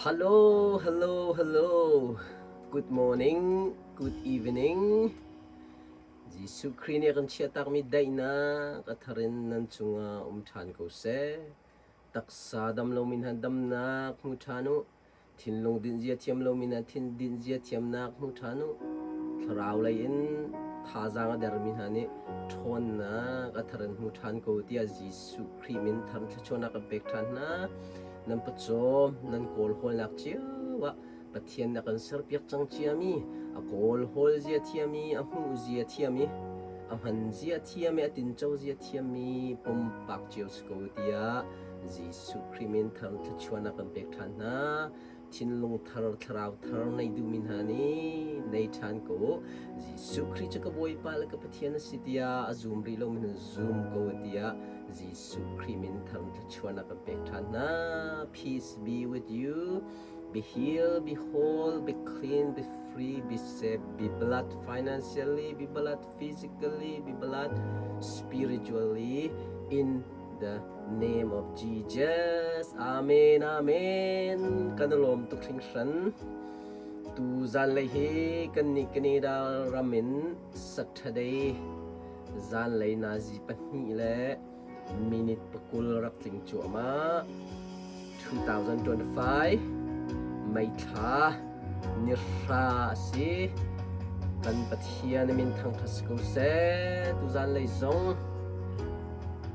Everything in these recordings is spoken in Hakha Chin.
Hello, hello, hello. Good morning, good evening. Jesuh Khrih nih a kan chiahtakmi daihnak a thar in nan cungah um ṭhan ko seh. Taksa dam lomi hna damnak hmu ṭhan u. Thinlung dinhzia thiam lomi hna thin dinhzia thiamnak hmu ṭhan u. Thlarau lei in thazaang a dermi hna nih ṭhawnnak a thar in hmu ṭhan ko tiah Jesuh Khrih min thar thluachuahnak kan pek ṭhan hna. Nan pawcawm, nan kawlhawlnak cio ah Pathian a kan serpiak cang ciami, a kawlhawl zia thiam i a hmuh zia thiam i a hman zia thiam i a tinco zia thiammi pumpak cio si ko tiah Jesuh Khrih min thar thluachuahnak kan pek ṭhan hna. Thinlung thar, thlarau thar nei duhmi hna nih nei ṭhan ko. Jesuh Khrih cu ka Bawipa le ka Pathian a si tiah a zum rih lomi hna zum ko tiah Jesuh Khrih min thar thluachuahnak kan pek ṭhan hna. Peace be with you. Be healed, be whole, be clean, be free, be safe, be blessed financially, be blessed physically, be blessed spiritually in the name of Jesus. Amen, amen. Kan lawm tuk hringhran. Tu zanlei hi kan nih Canada ram in Saturday zanlei nazi pahnih le minute pakul rak tling cuahmah. 2025 May thla ni hra a si. Kan Pathian min thangṭhat si ko seh. Tuzan lei zong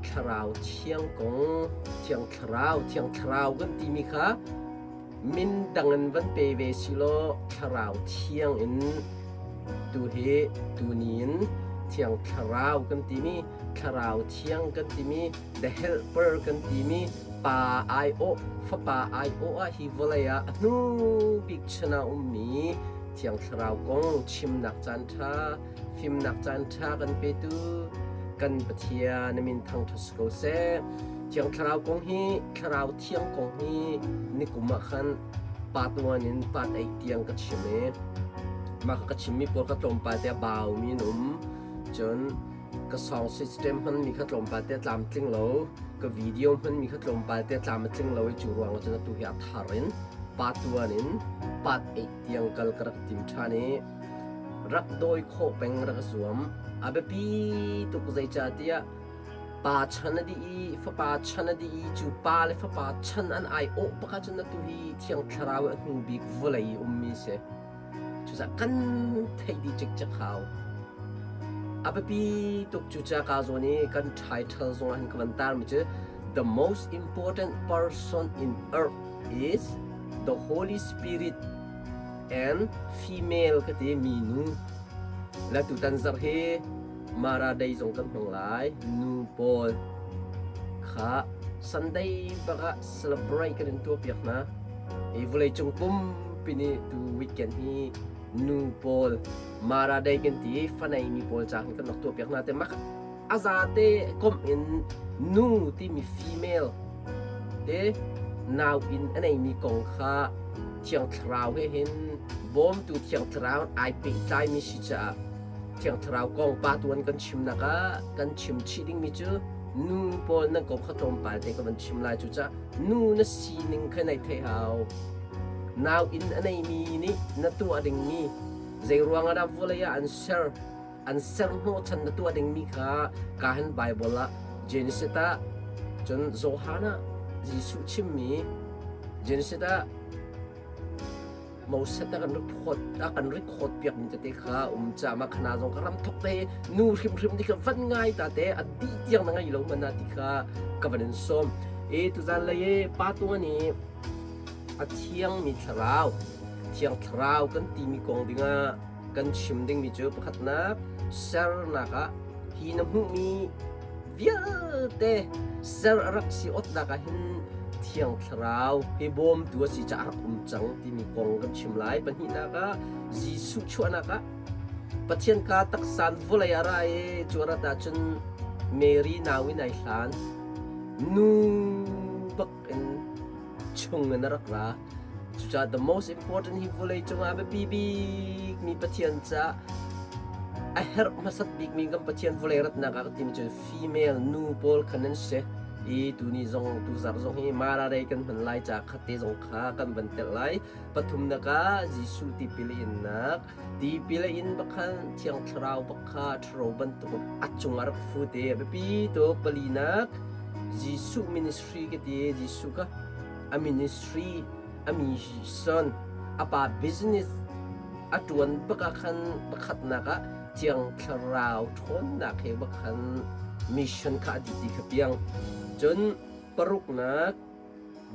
thlarau thiang kong, thiang thlarau, thiang thlarau kan timi kha min dang in van pe ve si law thlarau thiang in tu hi tuni in thiang thlarau kan timi thlarau thiang kan timi the helper kan timi pa aiawh fapa aiawh ah hi vawlei ah a hnu bik chan ah ummi thiang thlarau kong chimnak caan ṭha fimnak caan ṭha kan petu kan Pathian na min thangṭhat si ko seh thiang thlarau kong hi thlarau thiang kong hi nikum ah khan part 1 in part 8 tiang ka chim i mah ka chimmi pawl ka tlawmpal te a baumi an um cun Ka song system hmanmi kha tlawmpal te a tlamtling lo. Ka video hmanmi kha tlawmpal te a tlam a tling lo i cu ruangah cun atu hi a thar in part 1 in part 8 tiang kal ka rak tim ṭhan i rak dawi khawh peng rak zuam. A biapi tuk zeicahtiah pa chan a dih i fapa chan a dih i cu pa le fapa chan an ai awh bak ahcun atu hi Thiang Thlarau a hnu bik vawlei i ummi si. Cucaah kan theih dih cikcek hau. A biapi tuk cucaah ka zawn i kan title zong ah hin ka van tarmi cu The most important person in earth is the Holy Spirit and female ka ti minu. La tutan zarh hi Mara Day zong kan hmang lai. Nu pawl kha Sunday bak ah celebrate kan in tuahpiak hna. Hi vawleicung pumpi nih tu weekend hi nu pawl Mara Day kan ti i fanei mi pawl ca kan rak tuahpiak hna te mak a zate komh in nu timi female te nau in a neimi kong kha Thiang Thlarau he hin bawmtu Thiang Thlarau ai pehtlaimi si caah Thiang Thlarau kong pa tuan kan chimnak ah kan chim chih dingmi cu nu pawl nan kong kha tlawmpal te ka van chim lai cu cah nu na sining kha nei thei hau. Nau inn a neimi nih na tuah dingmi zei ruangah dah vawlei ah an ser an ser hnawhchan na tuah dingmi kha ka hin Bible ah Genesis ah cun Johan ah Jesuh chimmi Genesis ah Moses a kan record a kan record piak mi tete kha um ca ma khana zong ka ram thok te nu hrimhrim ti kha van ngai ta te a dih tiang na ngai lo mana ti kha ka van in som e tuzan lei e pa tung ani a thiang mi thlarau thiang thlarau kan ti mi kong dingah kan chim ding mi cu pakhatnak sernak ah hi na hmuh mi vialte ser a rak si otnak ah hin Thiang Thlarau hi bawmtu a si caah a rak um cang timi kong kan chim lai. Pahnihnak ah Jesuh chuahnak ah Pathian ka taksan vawlei a ra i cu a rat ahcun Mary nau in ai hlan. Nu bak in chung in a rak ra. Cucaah the most important hi vawlei cungah a biapi bikmi Pathian caah a herh hmasat bikmi kan Pathian vawlei ratnak ah ka timi cu female nu pawl khan an si. I tuni zong tuzarh zong hi Mara Day kan hman lai ca khat te zong kha kan van telh lai. Pathumnak ah Jesuh tipil a innak. Tipil a in bakhan Thiang Thlarau bakha ṭhuro bantuk a cung ah rak fu te. A biapi tuk. Palinak Jesuh ministry ka ti. Jesuh kha a ministry, a mission, a pa business a ṭuan bak ah khan pakhatnak ah Thiang Thlarau ṭhawnnak he bak khan mission kha a dih ti kha piang. Cun paruknak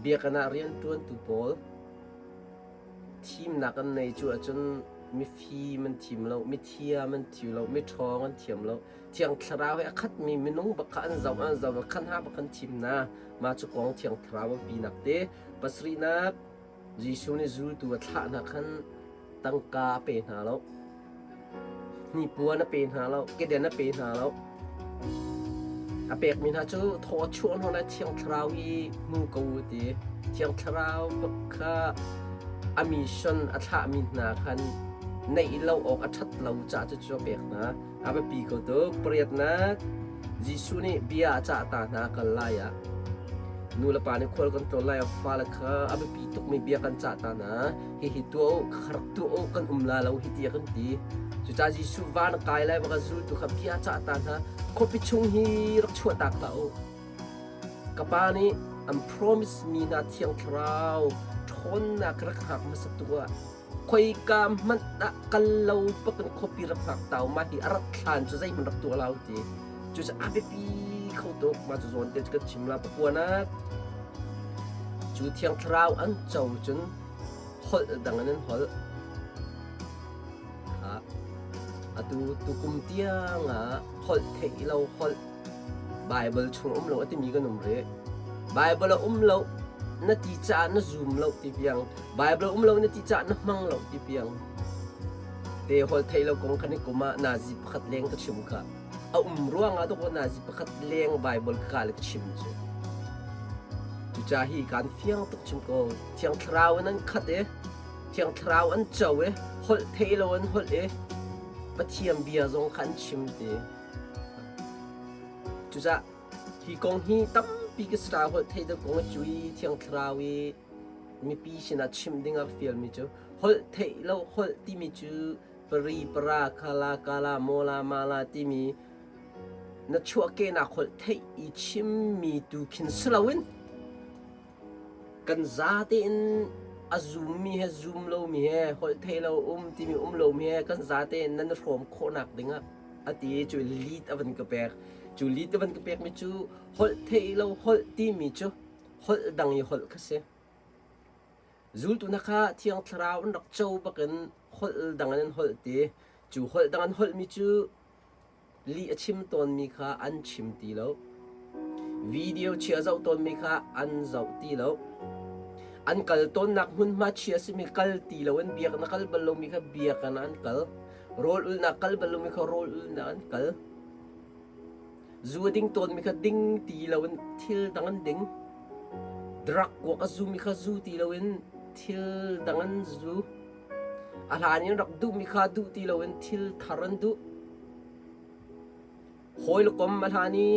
biakinn ah rianṭuantu pawl thimnak an nei cu ahcun mifim an thim lo, mithiam an thim lo, miṭhawng an thiam lo. Thiang Thlarau he a khatmi minung bak kha an zoh an zoh khan ha bak an thim hna. Mah cu kong Thiang Thlarau a pinak te. Pasarihnak Jesuh nih zultu a thlah hna khan tangka a pe hna lo. Hnipuan a pe hna lo, keden a pe hna lo. A pekmi hna cu thaw a chuah hna lai Thiang Thlarau i hmu ko u ti. Thiang Thlarau bak kha a mission a thlahmi hna khan neih lo awk a ṭhat lo caah cucu a pek hna. A biapi ko tuk. Pariatnak, Jesuh nih bia a cah ta hna kal lai ah nu le pa nih khual kan tlawn lai ah fale kha a biapi tukmi bia kan cah ta hna. Hihi tuah u, kha rak tuah u, kan um la lo hi ti a kan ti. Cucaah Jesuh van a kai lai bak ah zultu kha bia a cah ta hna. Khuapi chung hi rak chuah tak hlah u. Ka pa nih an promise mi hna Thiang Thlarau ṭhawnnak rak hngak hmasa tuk ah khoika hmanh ah kal lo bakin khuapi rak hngak tau mah hi a rat thlan cu zeihmanh rak tuah lo ti cu cu a biapi kho tuk mah cu zawn te cu kan chim la pakuanak cu thiang thlarau an co cun holh dang in an holh kha atu tukum tiang ah holh theih lo holh Baibal chung um lo a timi kan um rih. Baibal a um lo na ti caah na zum lo ti piang. Baibal um lo na ti caah na hmang lo ti piang. Te hol thei lo kong khan i kum ah nazi pakhat leng ka chim kha. A um ruang ah dok nazi pakhat leng Baibal ka ka le ka chim cu. Cucaah hi kan fiang tuk chim ko. Thiang Thlarau in an khat i Thiang Thlarau an co i holh thei lo an holh i Pathian bia zong kha an chim ti. Cucaah hi kong hi tampi ka sra holh thei deuh kong a cu i Thiang Thlarau i mipi sinah chim ding a ka fialmi cu holh theih lo holh timi cu pari para khala kala mola mala timi na chuahkehnak holh theih i chimmi tu khin si loin Kan zate in a zummi he zum lomi he holh thei lo um timi um lomi he kan zate in nan i hrawm khawhnak dingah a ti i cu lead a van ka pek. Cu lead a van ka pekmi cu holh thei lo holh timi cu holh dang i holh kha si. Zultu hna kha Thiang Thlarau an rak co bakin holh dang in an holh ti. Cu holh dang an holhmi cu Lih a chim tawnmi kha an chim ti lo. Video chia zoh tawnmi kha an zoh ti lo. An kal tawnnak hmunhma chia simi kal ti lo in biakinn a kal bal lomi kha biakinn ah an kal. Rawl ulhnak kal bal lomi kha rawl ulhnak an kal. Zu a ding tawnmi kha ding ti lo in thil dang an ding. Drug kuak a zumi kha zu ti lo in thil dang an zu. A hlan in rak duhmi kha duh ti loin thil thar an duh. Hawi le kom a hlan i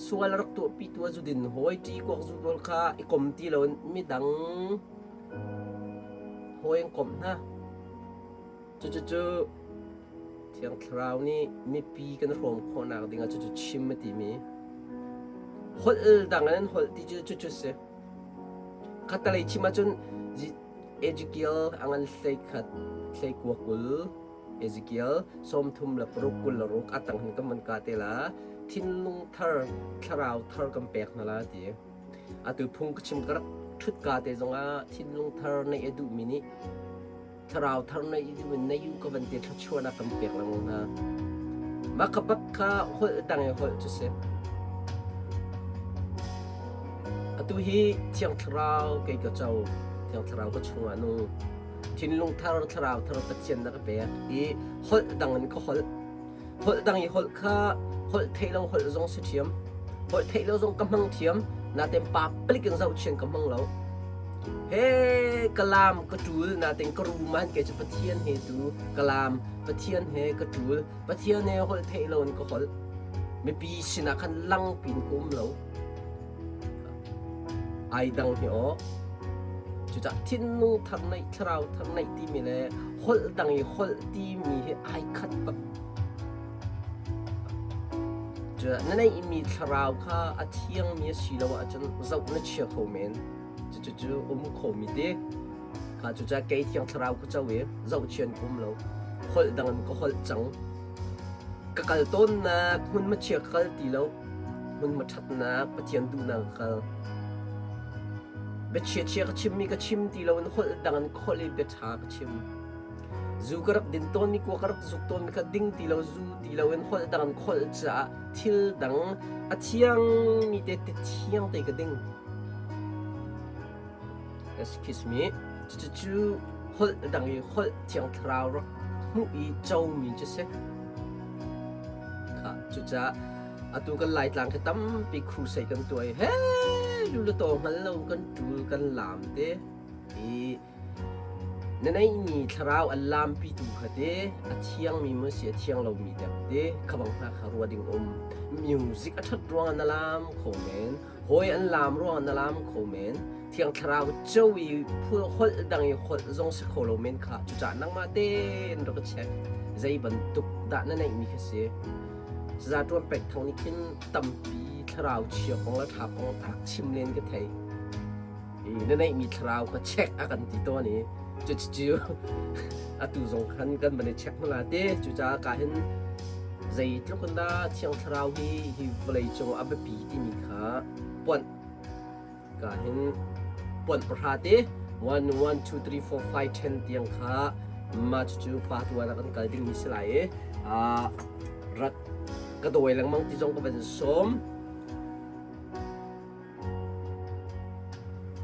sual a rak tuahpitu a zudin hawi ṭi kuak zu pawl kha i kom ti loin midang hawi an komh hna. Cucucu Thiang Thlarau nih mipi kan hrawm khawhnak dingah cucu chim a timi. Holh dang in an holh ti cu cucu si. Khattalei chim ahcun Ezekiel a ngan 11 hleikua 20 Ezekiel 36 26 a tang hin kan van ka te la thinlung thar thlarau thar kan pek hna la ti atu phung ka chim ka rak thut ka te zongah thinlung thar neih a duhmi nih thlarau thar neih i duh in nei u ka van te thluachuahnak kan pek lengmang hna mah kha bak kha holh dang i holh cu si Atu hi Thiang Thlarau kei ka co, Thiang Thlarau ka chungah nung. Thinlung thar, thlarau thar Pathian na ka pek i holh dang in ka holh. Holh dang i holh kha holh theih lo holh zong si ṭhiam. Holh theih lo zong ka hmang thiam, nain pa palik in zohchian ka hmang lo. He ka laam ka ṭul, nain ka rum ah kei cu Pathian he tu ka laam, Pathian he ka ṭul, Pathian he holh theih lo in ka holh. Mipi sinah khan lang pin ka um lo. Ai dang hi aw. Cucah thinlung thar neih, thlarau thar neih timi le holh dang i holh timi hi ai khat bak. Cucah na neihmi thlarau kha a thiangmi a si lo ahcun zoh na chia kho men. Cucu um khomi te. Kha cucah kei thiang thlarau ka co i zohchian ka um lo. Holh dang in ka holh cang. Ka kal tawnnak hmunhma chia ka kal ti lo. Hmunhma ṭhatnak Pathian duhnak ka kal. Biachia chia ka chimmi ka chim ti lo in holh dang in ka holh i bia ṭha ka chim. Zu ka rak din tawnmi kua ka rak zuk tawnmi kha ding ti lo zu ti lo in holh dang in ka holh caah thil dang a thiangmi te ti thiang te ka ding. Excuse me. Cucu holh dang i holh thiang thlarau rak hmuh i comi cu si. Kha cucaah atu kan Laitlang khi tampi crusade kan tuah i he lulu to hngal lo kan ṭul kan laam te i na neihmi thlarau an laampitu kha te a thiangmi maw si a thiang lomi dek te kha bang hna kha rua ding um. Music a ṭhat ruangah na laam kho men. Hawi an laam ruangah na laam kho men. Thiang Thlarau co i holh dang i holh zong si kho lo men kha. Cucaah nangmah tein rak i check. Zei bantuk dah na neihmi kha si. Saza ṭuan pek thang nih khin tampi thlarau chia kong le ṭha kong a rak chim len ka thei. I na neihmi thlarau kha check a kan ti tawn i cucu atu zong khan kan van i check hna te. Cucaah ka hin zeitluk in dah Thiang Thlarau hi hi vawlei cung a biapi timi kha puanh ka hin puanh pahra te 1 1 2 3 4 5 10 tiang kha mah cucu pa tuan ah kan kal dingmi si lai i rak ka dawi lengmang ti zong ka van sawm.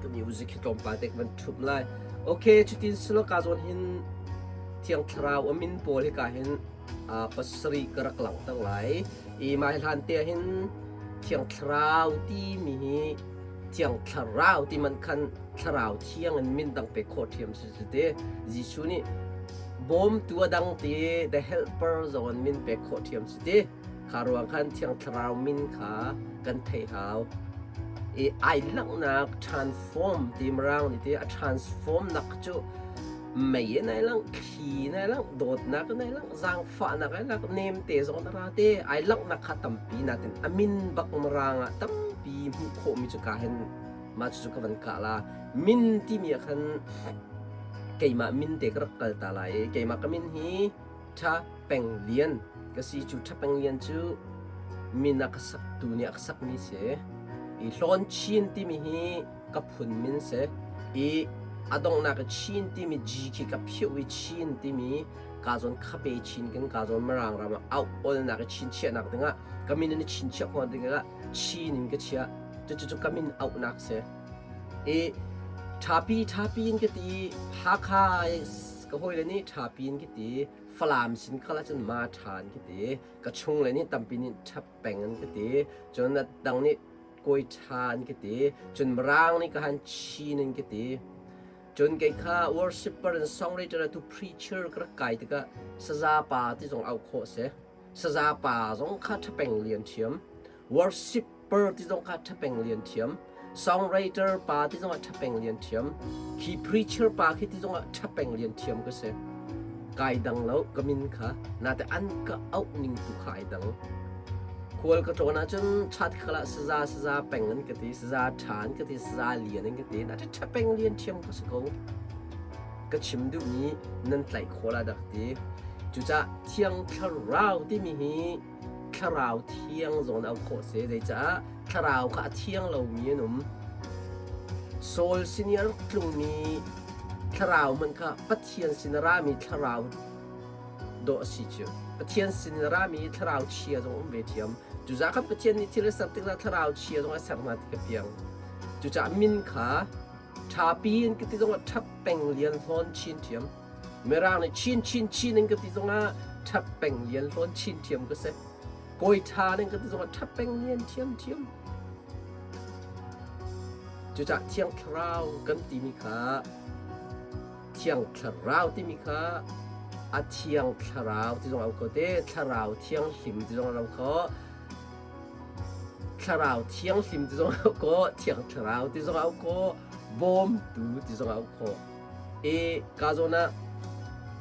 Ka music hi tlawmpal te ka van ṭhumh lai. Okay, cutin silo ka zawn hin Thiang Thlarau a min pawl hi ka hin pasarih ka rak langhter lai. I mah hi hlan te ah hin Thiang Thlarau timi hi Thiang Thlarau ti man khan Thlarau Thiang in min dang pe khawh ṭhiam si si te. Jesuh nih bawmtu a dang ti the helper zong in min pek khawh ṭhiam si ti. Kha ruang khan Thiang Thlarau min kha kan theih hau. I ai langhnak transform ti mirang nih ti a transform nak cu mei in ai langh, thli in ai langh, dawtnak in ai langh, zaangfahnak ai langh, nemte zong in a ra te. Ai langhnak kha tampi natin a min bak mirang ah tampi hmuh khawhmi cu ka hin mah cucu ka van kah la. Min timi ah khan keimah min te ka rak kal ta lai i keimah ka min hi Ṭha Peng Lian ka si. Cu Ṭha Peng Lian cu min a ka saktu nih a ka sakmi si. I Hlawn Chin timi hi ka phun min si. I a donghnak i Chin timi G khi ka phioh i Chin timi ka zawn khape Chin kan ka zawn Mirang ram ah auh olnak i chinchiahnak dingah ka min in i chinchiah khawh dingah Chin in ka chiah. Cucu cu ka min auhnak si. I ṭhapi ṭhapi in ka ti Hakha ka hawile nih ṭhapi in ka ti Falam sin khal ahcun ma ṭha an ka ti ka chungle nih tampi nih ṭhap peng an ka ti cun a dang nih kawi ṭha an ka ti cun Mirang nih ka han Chin an ka ti cun kei kha worshipper and songwriter tu preacher ka rak kai tikah saza pa ti zong auh khawh si saza pa zong kha ṭhapeng lian ṭhiam worshipper ti zong kha ṭhapeng lian ṭhiam songwriter pa ti zong ah ṭhapeng lian ṭhiam khi preacher pa khi ti zong ah ṭhapeng lian ṭhiam ka si kai dang lo ka min kha nate an ka auh ning tu kha ai dang khual ka tlawn ahcun chat khala saza saza peng an ka ti saza ṭha an ka ti saza lian an ka ti nate ṭhapeng lian ṭhiam ka si ko ka chim duhmi nan tlaih khawh la dak ti cucah thiang thlarau timi hi thlarau thiang zong in auh khawh a si. Zeicah thlarau kha a thiang lomi an um. Saul sin i a rak tlungmi thlarau hmanh kha Pathian sin a rami thlarau dawh a si cu. Pathian sin in a rami thlarau chia zong um ve ṭhiam. Cucaah khan Pathian nih thil a ser tikah thlarau chia zong a ser hna ti ka fiang. Cucaah min kha ṭhapi in ka ti zongah ṭhap peng lian hlawn chin ṭhiam. Mirang nih chin chin chin in ka ti zongah ṭhap peng lian hlawn chin ṭhiam ka si. Kawi ṭha in ka ti zongah ṭhap peng lian ṭhiam ṭhiam. Cucaah Thiang Thlarau kan timi kha Thiang Thlarau timi kha a Thiang Thlarau ti zong a um kho te, Thlarau Thianghlim ti zong a um kho. Thlarau Thianghlim ti zong au khawh, Thiang Thlarau ti zong au khawh, Bawmtu ti zong au khawh. I ka zawn ah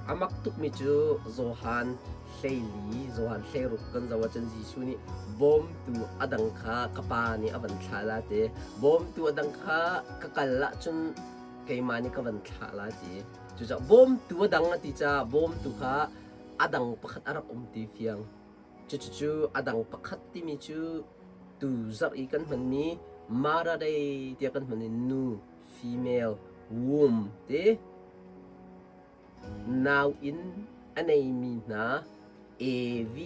a mak tukmi cu Johan 14, Johan 16 kan zoh ahcun Jesuh nih bawmtu a dang kha ka Pa nih a van thlah la ti. Bawmtu a dang kha ka kal ahcun keimah nih ka van thlah la ti. Cucaah bawmtu a dang a ti caah bawmtu kha a dang pakhat a rak um ti fiang. Cucucu a dang pakhat timi cu tu zarh i kan hmanmi Mara Day tiah kan hman i nu female womb ti nau inn a neimi hna AV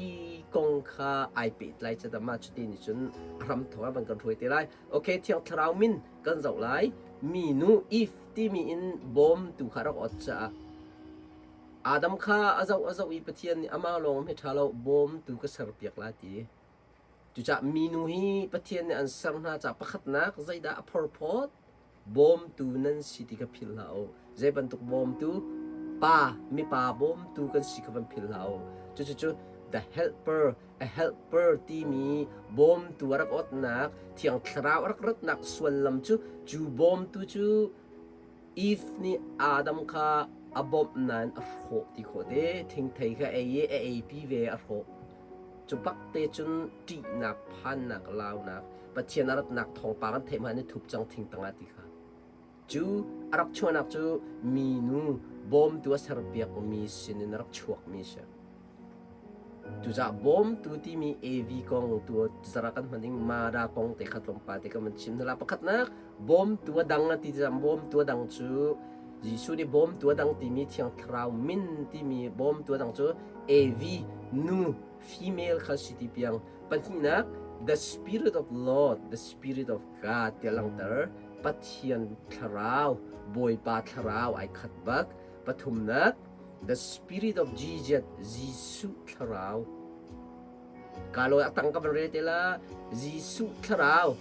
kong kha ai pehtlai cadah mah cuti nih cun a hramthawk ah van kan hruai te lai. Okay, Thiang Thlarau min kan zoh lai. Minu Eve timi in bawmtu kha rak ot caah Adam kha a zoh a zoh i Pathian nih amah lawng hi ṭha lo bawmtu ka serpiak lai ti. Cucaah minu hi Pathian nih an ser hna caah pakhatnak zeidah a phorphawt? Bawmtu nan si ti kha philh hlah u. Zei bantuk bawmtu? Pa, mipa bawmtu kan si kha van philh hlah u. Cucu the helper, a helper timi bawmtu a rak awtnak, Thiang Thlarau a rak ratnak suallam cu cu bawmtu cu Eve nih Adam kha a bawmh nain a hrawh ti khawh te. Thingthei kha ei i a eipi ve a hrawh. Cu bak te cun ṭihnak, phannak, launak, Pathian a ratnak thawngpang an theih hmanh i thup cang thing tangah ti kha. Cu a rak chuahnak cu minu bawmtu a serpiakmi sinin a rak chuakmi a si. Cucaah bawmtu timi AV kong tu zara kan hman ding Mara kong te kha tlawmpal te kan van chim hna la. Pakhatnak bawmtu a dang a ti tikah bawmtu a dang cu Jesuh nih bawmtu a dang timi Thiang Thlarau min timi bawmtu a dang cu AV nu female kha si ti piang. Pahnihnak the spirit of Lord, the spirit of God tiah langhter. Pathian thlarau, Bawipa thlarau ai khat bak. Pathumnak The Spirit of Jesus, Jesuh thlarau. Ka lawi a tang ka van rel te la. Jesuh thlarau,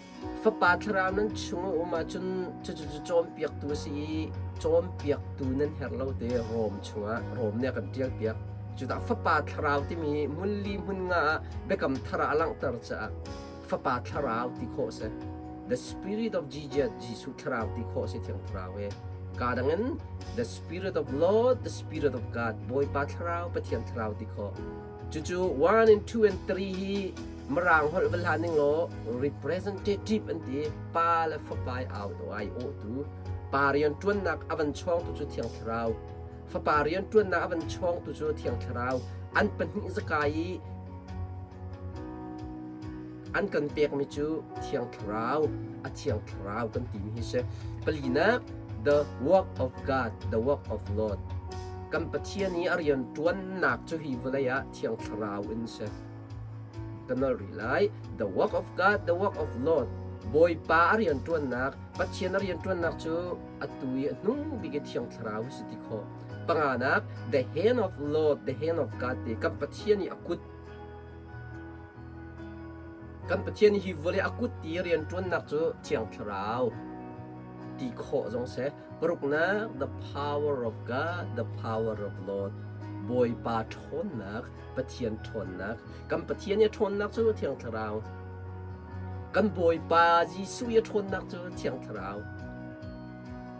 Fapa thlarau nan chung a um ahcun cucu cu cawnpiaktu a si i cawnpiaktu nan herh lo te Rom chungah Rom nih a kan ṭial piak. Cudah Fapa thlarau timi hmun li hmun nga ah biakam thar ah a langhter caah Fapa thlarau ti khawh a si. The Spirit of Jesus, Jesuh thlarau ti khawh a si Thiang Thlarau hi. Ka dang in The Spirit of Lord, the Spirit of God, Bawipa thlarau, Pathian thlarau ti khawh. Cucu 1 and 2 and 3 hi Mirang holh va hlan ning law representative an ti pa le fapa au ai awhtu pa rian ṭuannak a van chawngtu cu Thiang Thlarau fapa rian ṭuannak a van chawngtu cu Thiang Thlarau an pahnih zakai i An kan pekmi cu Thiang Thlarau, a Thiang Thlarau kan timi hi si. Palinak, the work of God, the work of Lord. Kan Pathian i a rian ṭuannak cu hi vawlei ah Thiang Thlarau in si. Ka nol rih lai. The work of God, the work of Lord. Bawipa a rian ṭuannak, Pathian a rian ṭuannak cu atu i a hnung bik i Thiang Thlarau hi si ti khawh. Panganak, the hand of Lord, the hand of God ti kan Pathian i a kut Kan Pathian hi vawlei a kut i rianṭuannak cu Thiang Thlarau ti khawh zong si. Paruknak, the power of God, the power of Lord. Bawipa ṭhawnnak, Pathian ṭhawnnak. Kan Pathian i a ṭhawnnak cu Thiang Thlarau. Kan Bawipa Jesuh i a ṭhawnnak cu Thiang Thlarau.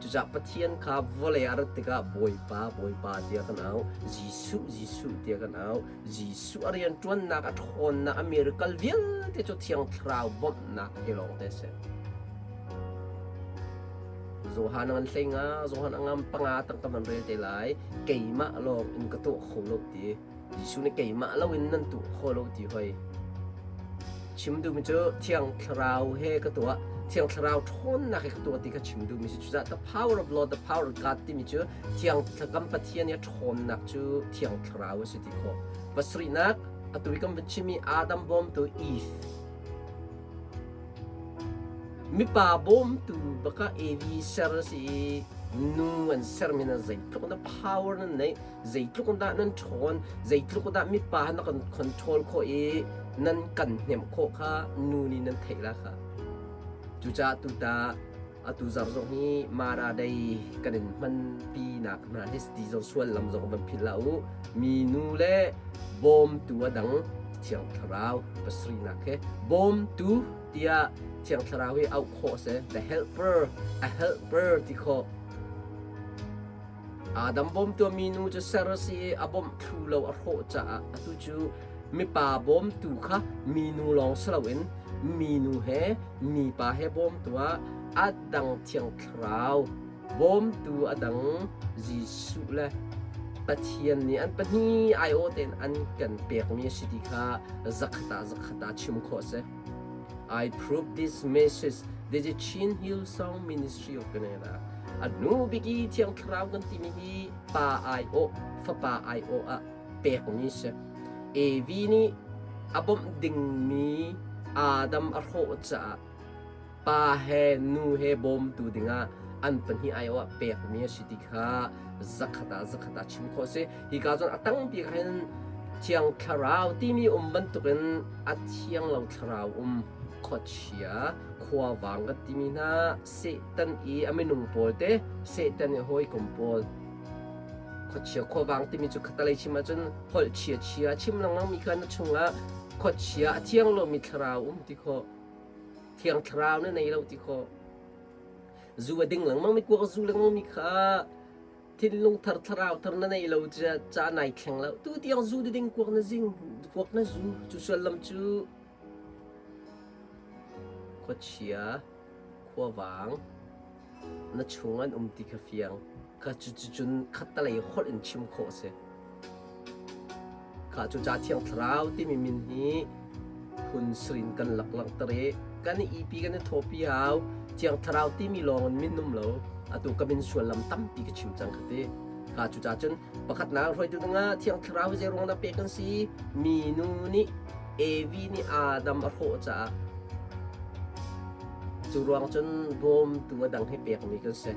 Cucaah Pathian kha vawlei ah rat tikah Bawipa, Bawipa tiah kan auh, Jesuh, Jesuh tiah kan auh. Jesuh a rianṭuannak, a ṭhawnnak, a miracle vialte cu Thiang Thlarau bawmhnak he lawngte a si. Johan a ngan hlei nga, Johan a ngam panga tang ka van rel te lai. Keimah lawng in ka tuah kho lo ti. Jesuh nih keimah lo in nan tuah kho lo ti hoi. Chim duhmi cu Thiang Thlarau he ka tuah. Thiang Thlarau ṭhawnnak he ka tuah ti kha chim duhmi si. Cucaah the power of Lord, the power of God timi cu Thiang kan Pathian i a ṭhawnnak cu Thiang Thlarau a si ti khawh. Pasarihnak, atu i kan van chimmi Adam bawmtu Eve. Mipa bawmtu baka Evi ser a si i nu an sermi na zeitluk na power nan neih, zeitluk dah nan ṭhawn, zeitluk dah mipa na kan control khawh i nan kan hnemh khawh kha nu nih nan theih la kha. Cucaah tuta Atu zarh zong hi Mara Day kan in hmanpi nak hna hi ti zong suallam zong van philh hlah u. Minu le bawmtu a dang Thiang Thlarau pasarihnak he bawmtu. tiah Thiang Thlarau hi auh khawh a si. The helper, a helper ti khawh. Adam bawmtu a minu cu ser a si i a bawmh thlu lo a hrawh caah atu cu mipa bawmtu kha minu lawng si loin minu he mipa he bawmtu ah a dang Thiang Thlarau bawmtu a dang Jesuh le Pathian nih an pahnih aiawh tein an kan pekmi a si ti kha zakhat ah zakhat ah chim khawh a si. I prove this message. This is Chin Hillsong Ministry of Canada. A nu bik i Thiang Thlarau kan timi hi pa aiawh, fapa aiawh ah pekmi si. Evi nih a bawmh dingmi Adam a hrawh caah pa he nu he bawmtu dingah an pahnih aiawh ah pekmi a si ti kha zakhat ah zakhat ah chim khawh a si. Hika cun a tangpi ah hin Thiang Thlarau timi um bantukin a thiang lo thlarau um khuachia khuavang kan timi hna Satan i a minung pawl te Satan i hawikom pawl khuachia khuavang timi cu khatalei chim ahcun holh chia chia chim lengmang mi kha na chungah khuachia a thiang lomi thlarau um ti khawh thiang thlarau na nei lo ti khawh zu a ding lengmang mi kuak a zu lengmang mi kha thinlung thar thlarau thar na nei lo ca nai thleng lo tu tiang zu ding kuak na zing kuak na zu cu sullam cu khuachia khuavang na chung an um ti kha fiang kha cu cun khattalei holh in chim khawh a si Kha cu ca Thiang Thlarau timi min hi phun sirin kan lak langhter i kan i ipi kan i thawpi hau. Thiang Thlarau timi lawng in min um lo. Atu ka min suallam tampi ka chim cang kha ti. Kha cu ca cun pakhatnak hruaitu dingah Thiang Thlarau hi zei ruang dah pek kan si? Minu nih Evi nih Adam a hrawh caah cu ruang cun bawmtu a dang hi pekmi kan si.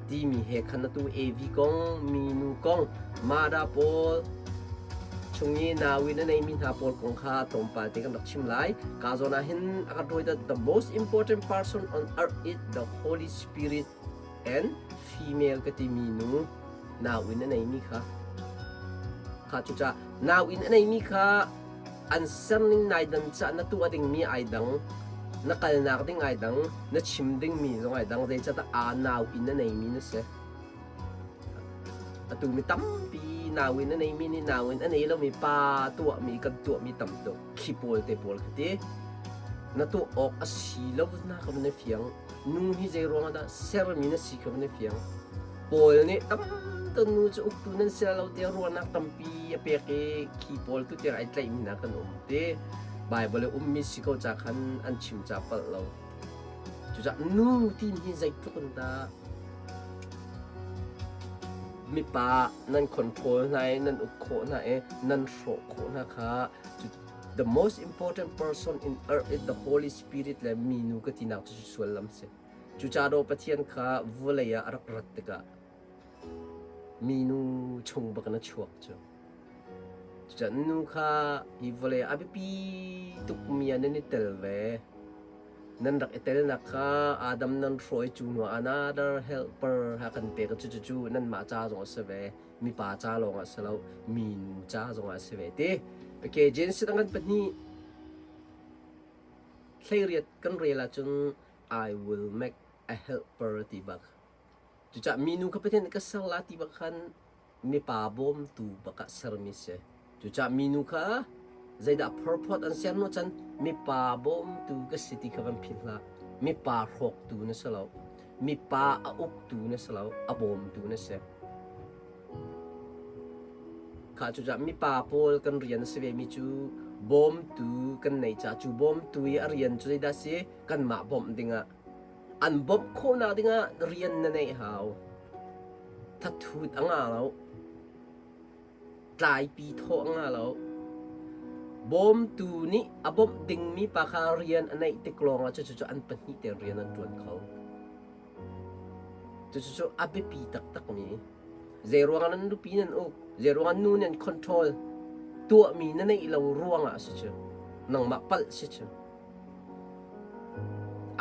Timi he khan atu Evi kong, minu kong, Mada pawl chung i nauin a neimi hna pawl kong kha tlawmpal te kan rak chim lai. Ka zawn ah hin a kan rawi the most important person on earth is the Holy Spirit and female ka timi nu nauin a neimi kha. Kha cucaah nauin a neimi kha An serning nai dan caah na tuah dingmi ai dang, na kalnak ding ai dang, na chim dingmi zong ai dang, zeicahtiah aa nau in a neimi na si. Atu mi tampi nau in a neimi nih nau in a nei lomi pa tuahmi kan tuahmi tam tuk. Khi pawl te pawl kha ti. Na tuah awk a si lo na ka van i fiang. Nu hi zei ruangah dah sermi na si kha van i fiang. Paul nih tam tuk nu cu uktu nan si lo tiah ruahnak tampi a pek i khi pawl tu tiang ai tlaihmi hna kan um ti. Baibal i ummi si ko ca khan an chim ca palh lo. Cucaah nu timi hi zeitluk in dah mipa nan control hna i nan uk khawh hna i nan hrawh khawh hna kha the most important person in earth is the Holy Spirit le minu ka tinak cu suallam si. Cucaah Pathian kha vawlei ah a rak rat tikah minu chung bak in a chuak cu. Cucaah nu kha hi vawlei ah a biapi tukmi ah nan i tel ve. Nan rak i telnak kha Adam nan hruai cu hnu ah another helper ha kan pek. Cucu nanmah ca zong a si ve. Mipa ca lawng ah si lo, minu ca zong ah a si ve ti. Okay, Genesis dang kan pahnih 18 kan rel ahcun I will make a helper ti bak. Cucaah minu kha Pathian nih ka ser la ti bak khan mipa bawmtu bak ah sermi si. Cucaah minu kha zeidah phorphawt an ser hnu cun mipa bawmtu ka si ti kha van philh hlah. Mipa hrawktu na si lo. Mipa a uktu na si lo. A bawmtu na si. Kha cucaah mipa pawl kan rian a si vemi cu bawmtu kan neih caah cu bawmtu i a rian cu zeidah a si? Kanmah bawmh dingah. An bawmh khawhnak dingah rian na neih hau. Thathut a ngah lo. Tlaipi thawh a ngah lo. Bawmtu nih a bawmh dingmi pa kha rian a neih tik lawngah cucu an pahnih tein rian an ṭuan kho. Cucu a biapi taktakmi zeiruangah nan nupi nan uk, zeiruangah nu nan control tuahmi na neih lo ruangah a si cu. Nangmah palh si cu.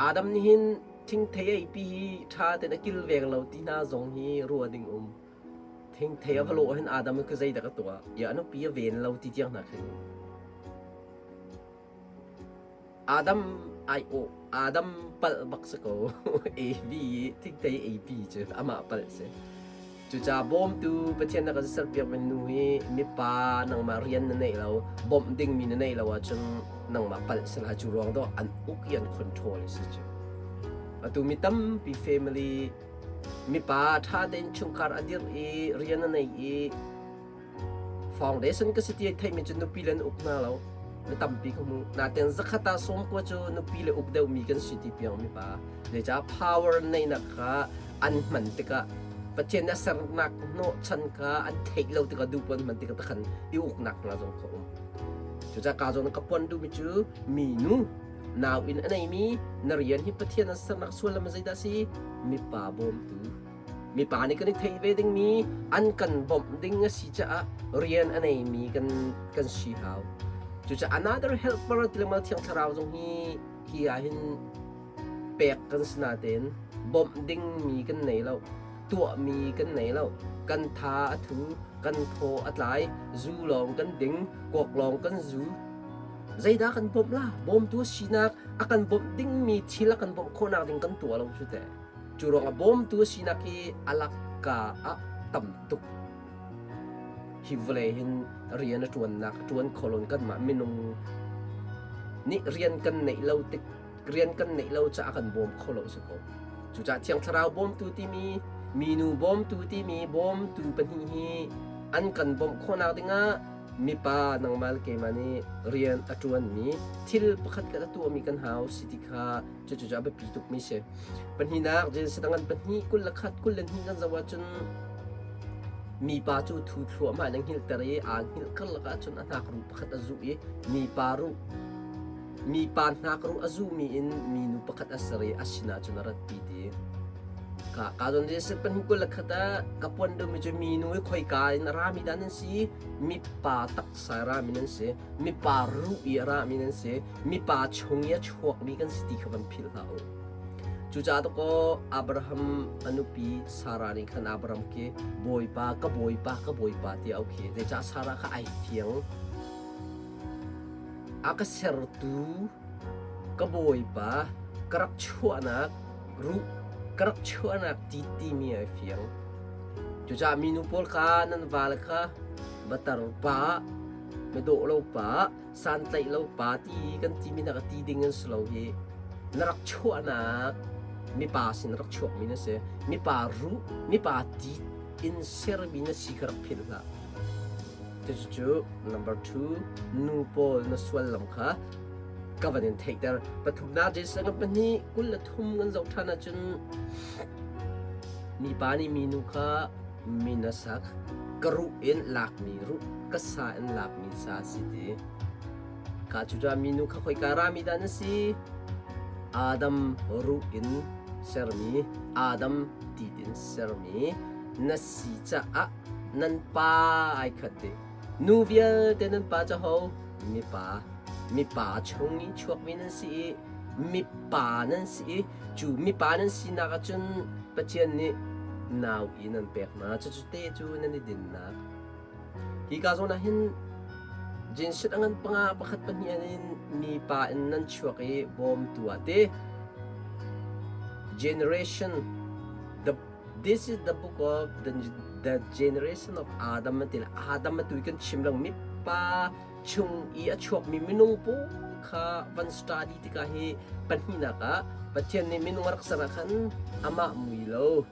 Adam nih hin thingthei a eipi hi ṭha tein a kilveng lo ti hna zong hi ruah ding um. Thingthei a va lawh hin Adam cu zeidah ka tuah? Ia a nupi a ven lo ti tiang hna khin. Adam aiawh Adam palh bak si ko. AB i thingthei AB cu amah palh si. Cucaah bawmtu Pathian na kan serpiakmi nu hi mipa nangmah rian na neih lo, bawmh dingmi na neih lo ahcun nangmah palh si lai. Cu ruang dawh an uk i an control a si cu. Atu mi tampi family mipa ṭha tein chungkhar a dirh i rian a nei i Foundation ka si ti ai theihmi cu nupi le an uk hna lo. Mi tampi ka hmu. Nain zakhat ah 90 cu nupi le uk deuhmi kan si ti piang mi pa. Zeicah power neihnak kha an hman tikah Pathian a sernak hnawhchan kha an theih lo tikah duh puan hman tikah takhan i uknak hna zong kha um. Cucaah ka zawn ka puan duhmi cu minu nau in a neimi na rian hi Pathian an sernak sullam zeidah si mipa bawmtu Mipa nih kan i theih ve dingmi an kan bawmh ding a si caah rian a neimi kan kan si hau. Cucaah another helper ti lengmang Thiang Thlarau zong hi hi ah hin pek kan si natein bawmh dingmi kan nei lo, tuahmi kan nei lo, kan tha a thu, kan thaw a tlai, zu lawng kan ding, kuak lawng kan zu. Zeidah kan bawmh la? Bawmtu sinak a kan bawmh dingmi thil a kan bawmh khawhnak ding kan tuah lo cu teh. Cu ruangah bawmtu a sinak hi a lakka ah tam tuk. Hi vawlei hin rian a ṭuannak a ṭuan kho lo kanmah minung nih rian kan neih lo tik rian kan neih lo caah kan bawm kho lo si ko. Cucaah Thiang Thlarau bawmtu timi minu bawmtu timi bawmtu pahnih hi an kan bawmh khawhnak dingah mipa nangmah le keimah nih rian a ṭuanmi thil pakhat khat a tuahmi kan hau si ti kha Cucu a biapi tukmi si. Pahnihnak, Genesis dang an pahnih 21 22 kan zoh ahcun mipa cu thu thluahmah in a hngilhter i aa hngilh karlak ahcun a hnakruh pakhat a zuh i mipa ruh mipa hnakruh a zuhmi in minu pakhat a ser i a sinah cun a ratpi ti. Ka ka zawn Genesis pahnih 21 ah ka puan deuhmi cu minu hi khoika in a rami dah nan si mipa taksa rami nan si mipa ruh i a rami nan si mipa chung i a chuakmi kan si ti kha van philh hlah u. Cucaah dakaw Abraham a nupi Sarah nih khan Abraham khi Bawipa ka Bawipa ka Bawipa tiah a auh khi. Zeicah Sarah kha ai fiang. A ka sertu ka Bawipa ka rak chuahnak ruh ka rak chuahnak ti timi ai fiang. Cucaah minu pawl kha nan vale kha batar pa, midawh lo pa, santlaih lo pa ti kan timi hna ka ti ding an si lo hi na rak chuahnak mipa sin rak chuakmi na si mipa ruh mipa ti in sermi na si kha rak philh hlah cucu number two nu pawl na sual lam kha ka van in theihter pathumnak Jason kan pahnih 23 kan zoh ṭhan ahcun mipa nih minu kha min a sak. Ka ruh in lakmi ruh, ka sa in lakmi sa si ti. Ka cucaah minu kha khoika rami dah na si? Adam ruh in sermi, Adam ti in sermi na si caah nan pa ai khat dih. Nu vialte nan pa cu ho? Mipa. Mipa chung i chuakmi nan si i mipa nan si i Cu mipa nan sinak ahcun Pathian nih nau inn an pek hna. Cucu te cu nan i dinnak. Hi ka zawn ah hin Jinshit a ngan panga pakhat pahnih in mipa in nan chuak i bawmtu ah ti. Generation the this is the book of the, the generation of Adam an ti Adam atu kan chim lang mipa chung i a chuakmi minung pawl kha van study tikah hi pahnihnak ah Pathian nih minung a rak ser ah khan amah mui lo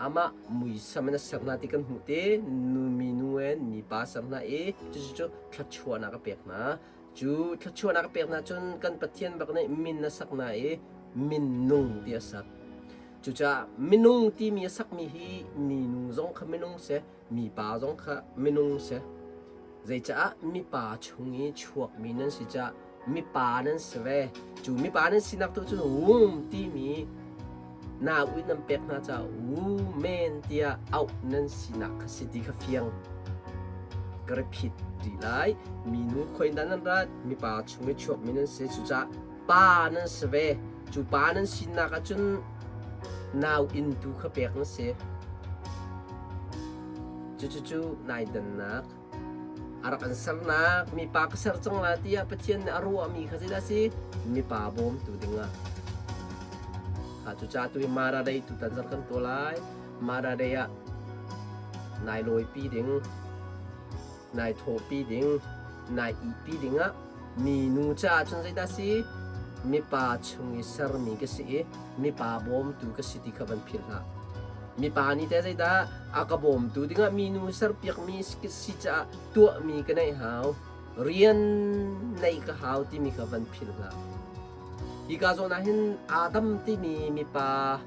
amah muisam in a ser hna ti kan hmuh te nu minu in mipa ser hna i cucu cu thluachuahnak a pek hna cu thluachuahnak a pek hna cun kan Pathian bak nih min a sak hna i minung ti a sak cucaah minung timi a sakmi hi minu zong kha minung si mipa zong kha minung si Zeicah mipa chung i chuakmi nan si caah mipa nan si ve. Cu mipa nan sinak tu cun womb timi nau in nan pek hna caah woman tiah auh nan sinak kha si ti kha fiang. Ka repeat rih lai. Minu khoi in dah nan rat? Mipa chung i chuakmi nan si. Cucaah pa nan si ve. Cu pa nan sinak ahcun nau inn tu kha pek nan si. Cucucu nai dannak. A rak an sernak mipa ka ser cang la tiah Pathian nih a ruahmi kha zeidah a si? Mipa bawmtu dingah. Kha cucaah tu hi Mara Day tutan zarh kan tuah lai. Mara Day ah nai lawipi ding, nai thawhpi ding, nai ihpi dingah minu caah cun zeidah a si? Mipa chung i sermi ka si i mipa bawmtu ka si ti kha van philh hlah. Mipa nih teh zeidah a ka bawmtu dingah minu serpiakmi si caah tuahmi ka neih hau, rian neih ka hau timi kha van philh hlah. Hika zawn ah hin Adam timi mipa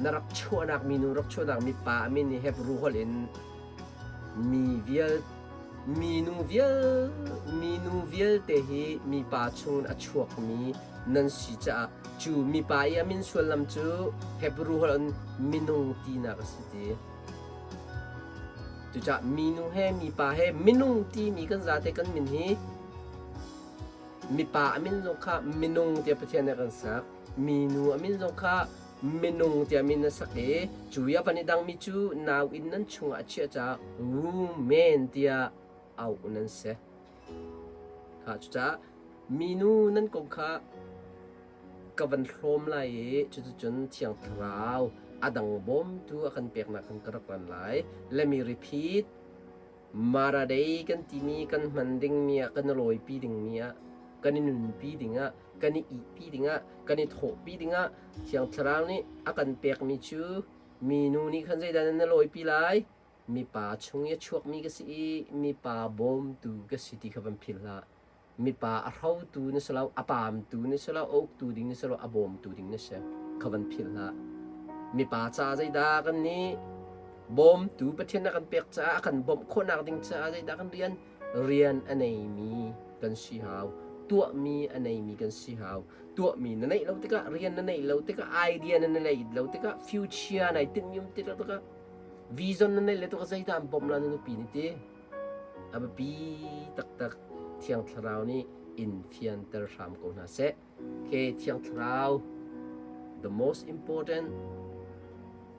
na rak chuahnak minu rak chuahnak mipa a min hi Hebrew holh in mi vial minu vial minu vialte hi mipa chungin a chuakmi nan si caah cu mipa i a min sullam cu Hebrew holh in minung tinak a si ti. Cucaah minu he mipa he minung timi kan zate kan min hi mipa a min zong kha minung tiah Pathian nih a kan sak. Minu a min zong kha minung tiah min a sak i cu i a van i dangmi cu nau inn nan chungah a chiah caah woman tiah auh nan si. Kha cucaah minu nan kong kha ka van hlawm lai i cuticun Thiang Thlarau a dang bawmtu a kan peknak khan ka rak ran lai. Let me repeat. Mara Day kan timi kan hman dingmi ah kan i lawipi dingmi ah kan i nunpi dingah kan i ihpi dingah kan i thawhpi dingah Thiang Thlarau nih a kan pekmi cu minu nih khan zeidah nan lawipi lai? Mipa chung i a chuakmi ka si i mipa bawmtu ka si ti kha van philh hlah. Mipa a hrotu na si lo, a paamtu na si lo, a uktu ding na si lo, a bawmtu ding na si. Kha van philh hlah. Mipa ca zeidah kan nih bawmtu Pathian a kan pek caah a kan bawmh khawhnak ding caah zeidah kan rian? Rian a neimi kan si hau. Tuahmi a neimi kan si hau. Tuahmi na neih lo tikah, rian na neih lo tikah, idea na neih lo tikah, future nai tinhmi um ti lo tikah, vision na neih lo tikah zeidah an bawmh la na nupi nih ti? A biapi taktak Thiang Thlarau nih in fianter hram ko hna seh. Okay, Thiang Thlarau, the most important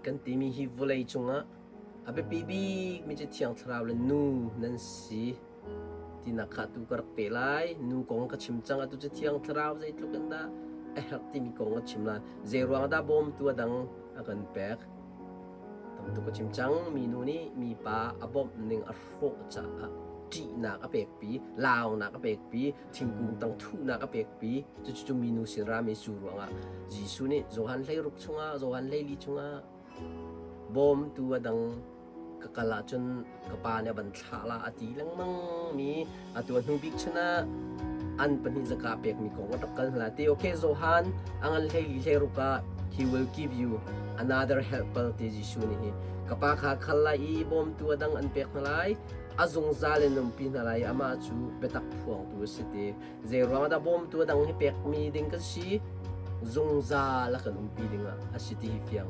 kan timi hi vawlei cungah a biapi bikmi cu Thiang Thlarau le nu nan si tinak kha tu ka rak pe lai. Nu kong ka chim cang atu cu Thiang Thlarau zeitluk in dah a herh timi kong ka chim lai. Zei ruang dah bawmtu a dang a kan pek? Tam tuk a chim cang. Minu nih mipa a bawmh ning a hrawh caah ṭihnak a pekpi, launak a pekpi, thingkung tang thuhnak a pekpi. Cucu cu minu sin rami cu ruangah Jesuh nih Johan 16 chungah, Johan 14 chungah bawmtu a dang ka kal ahcun ka pa nih a van thlah la a ti lengmang mi atu a hnu bik chun ah an pahnih zaka pekmi kong a rak kal hna ti okay Johan a ngan 14 16 ah he will give you another helper ti Jesuh nih hi ka pa kha khal lai i bawmtu a dang an pek hna lai a zungzal in umpi hna lai amah cu biatak phuangtu a si ti Zei ruang dah bawmtu a dang hi pekmi ding kan si? Zungzal a kan umpi dingah a si ti hi fiang.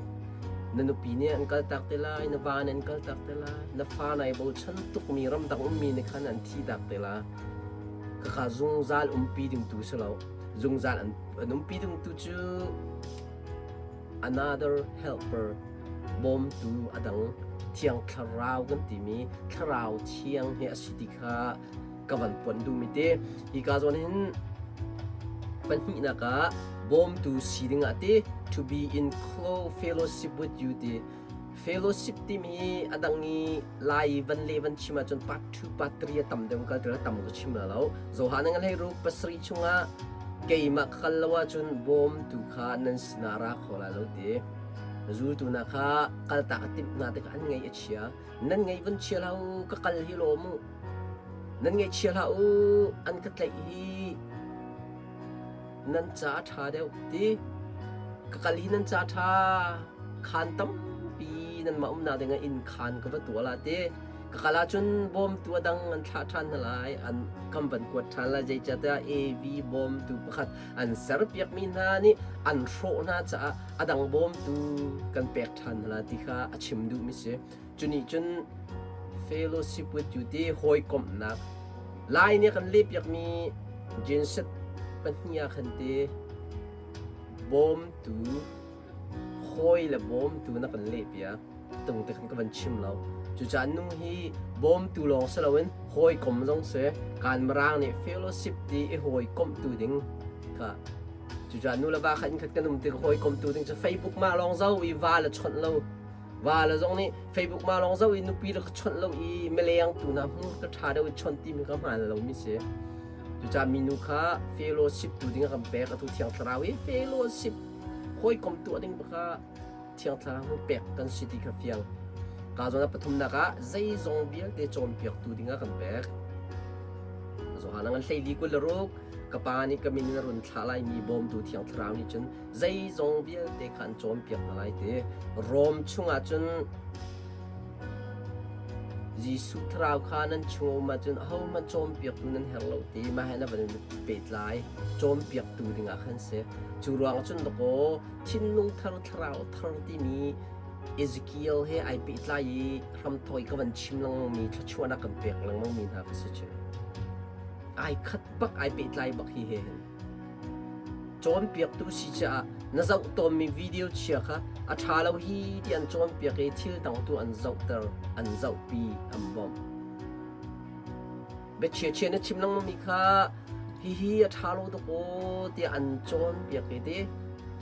Na nupi nih an kaltak te lai, na va nih an kaltak te lai, na fa nai bochan tukmi ramdang ummi nih khan an thihtak te la. Khakha zungzal umpi ding tu si lo. Zungzal an, an umpi ding tu cu another helper bawmtu a dang thiang thlarau kan timi thlarau thiang hi a si ti kha ka van puan duhmi te hika zawn hin pahnihnak ah bawmtu si dingah ti to be in close fellowship with you ti fellowship timi a dang i lai van le van chim ahcun part 2 part 3 a tam deuh kal tira tam ka chim la lo Johan ngan hlei ruk pasarih chungah keimah ka kal lo ahcun bawmtu kha nan sinah ra kho lai lo ti zultu hna kha kaltak a timh hna tikah an ngaih a chia nan ngaih van chia hlah u ka kal hi lawm u Nan ngaihchia hlah u, an ka tlaih hi nan ca a ṭha deuh ti. Ka kal hi nan ca a ṭha. Khaan tampi nanmah umnak dingah inn khaan ka va tuah la ti. Ka kal ahcun bawmtu a dang an thlah ṭhan hna lai, an kan van kuat ṭhan lai. Zeicahtiah AV bawmtu pakhat an serpiakmi hna nih an hrawh hna caah a dang bawmtu kan pek ṭhan hna lai ti kha a chim duhmi si. Cu nih cun fellowship with you ti hawikomhnak Lai nih kan lehpiakmi Genset pahnih ah khan ti bawmtu hawi le bawmtu na kan lehpiak tung te khan ka van chim lo. Cucaah nu hi bawmtu lawng si loin hawikom zong si. Kan Mirang nih fellowship ti i hawikomhtu ding kha. Cucaah nu le va kha innkhat kan um tik hawikomtu ding cu Facebook mah lawng zo i va le chawnh lo. Va le zong nih Facebook mah lawng zo i nupi le ka chawnh lo i mileng tu hna hmur ka ṭha deuh i chawnh timi ka hmaan lomi si. Cucaah minu kha fellowship tu ding a kan pek. Atu Thiang Thlarau hi fellowship hawikom tuah ding baka Thiang Thlarau hi pek kan si ti kha fiang. Ka zawn ah pathumnak ah zeizong vialte cawnpiaktu ding ah kan pek. Johan ngan hleili 26 ka pa nih ka min in a run thlah laimi bawmtu Thiang Thlarau nih cun zeizong vialte kha an cawnpiak hna lai ti. Rom chungah cun Jesuh thlarau kha nan chung a um ahcun ahohmanh cawnpiaktu nan herh lo ti mah he na van in pehtlai cawnpiaktu dingah khan si. Cu ruangah cun dakaw thinlung thar thlarau thar timi Ezekiel he ai pehtlai i hramthawk i ka van chim lengmangmi thluachuahnak kan pek lengmangmi hna ka si cu. Ai khat bak ai pehtlai bak hi he hin. Cawnpiaktu si caah na zoh tawnmi video chia kha a ṭha lo hi ti an cawnpiak i thil dang tu an zohter, an zohpi, an bawmh. Biachia chia na chim lengmangmi kha hihi a ṭha lo tuk aw tiah an cawnpiak i ti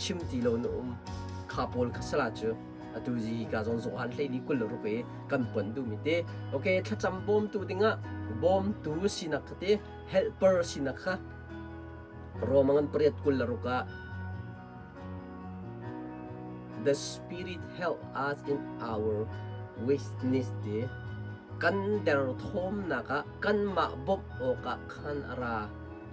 chim ti lo na um. Kha pawl kha sala cu atu zi ka zawn zawh han hlei ni 26 i kan pon duhmi te. Okay, thlacam bawmtu dingah bawmtu sinak kha te helper sinak kha Rome ngan pariat 26 ah The Spirit help us in our weakness ti kan derthawmnak ah kanmah bawmh awkah khan a ra.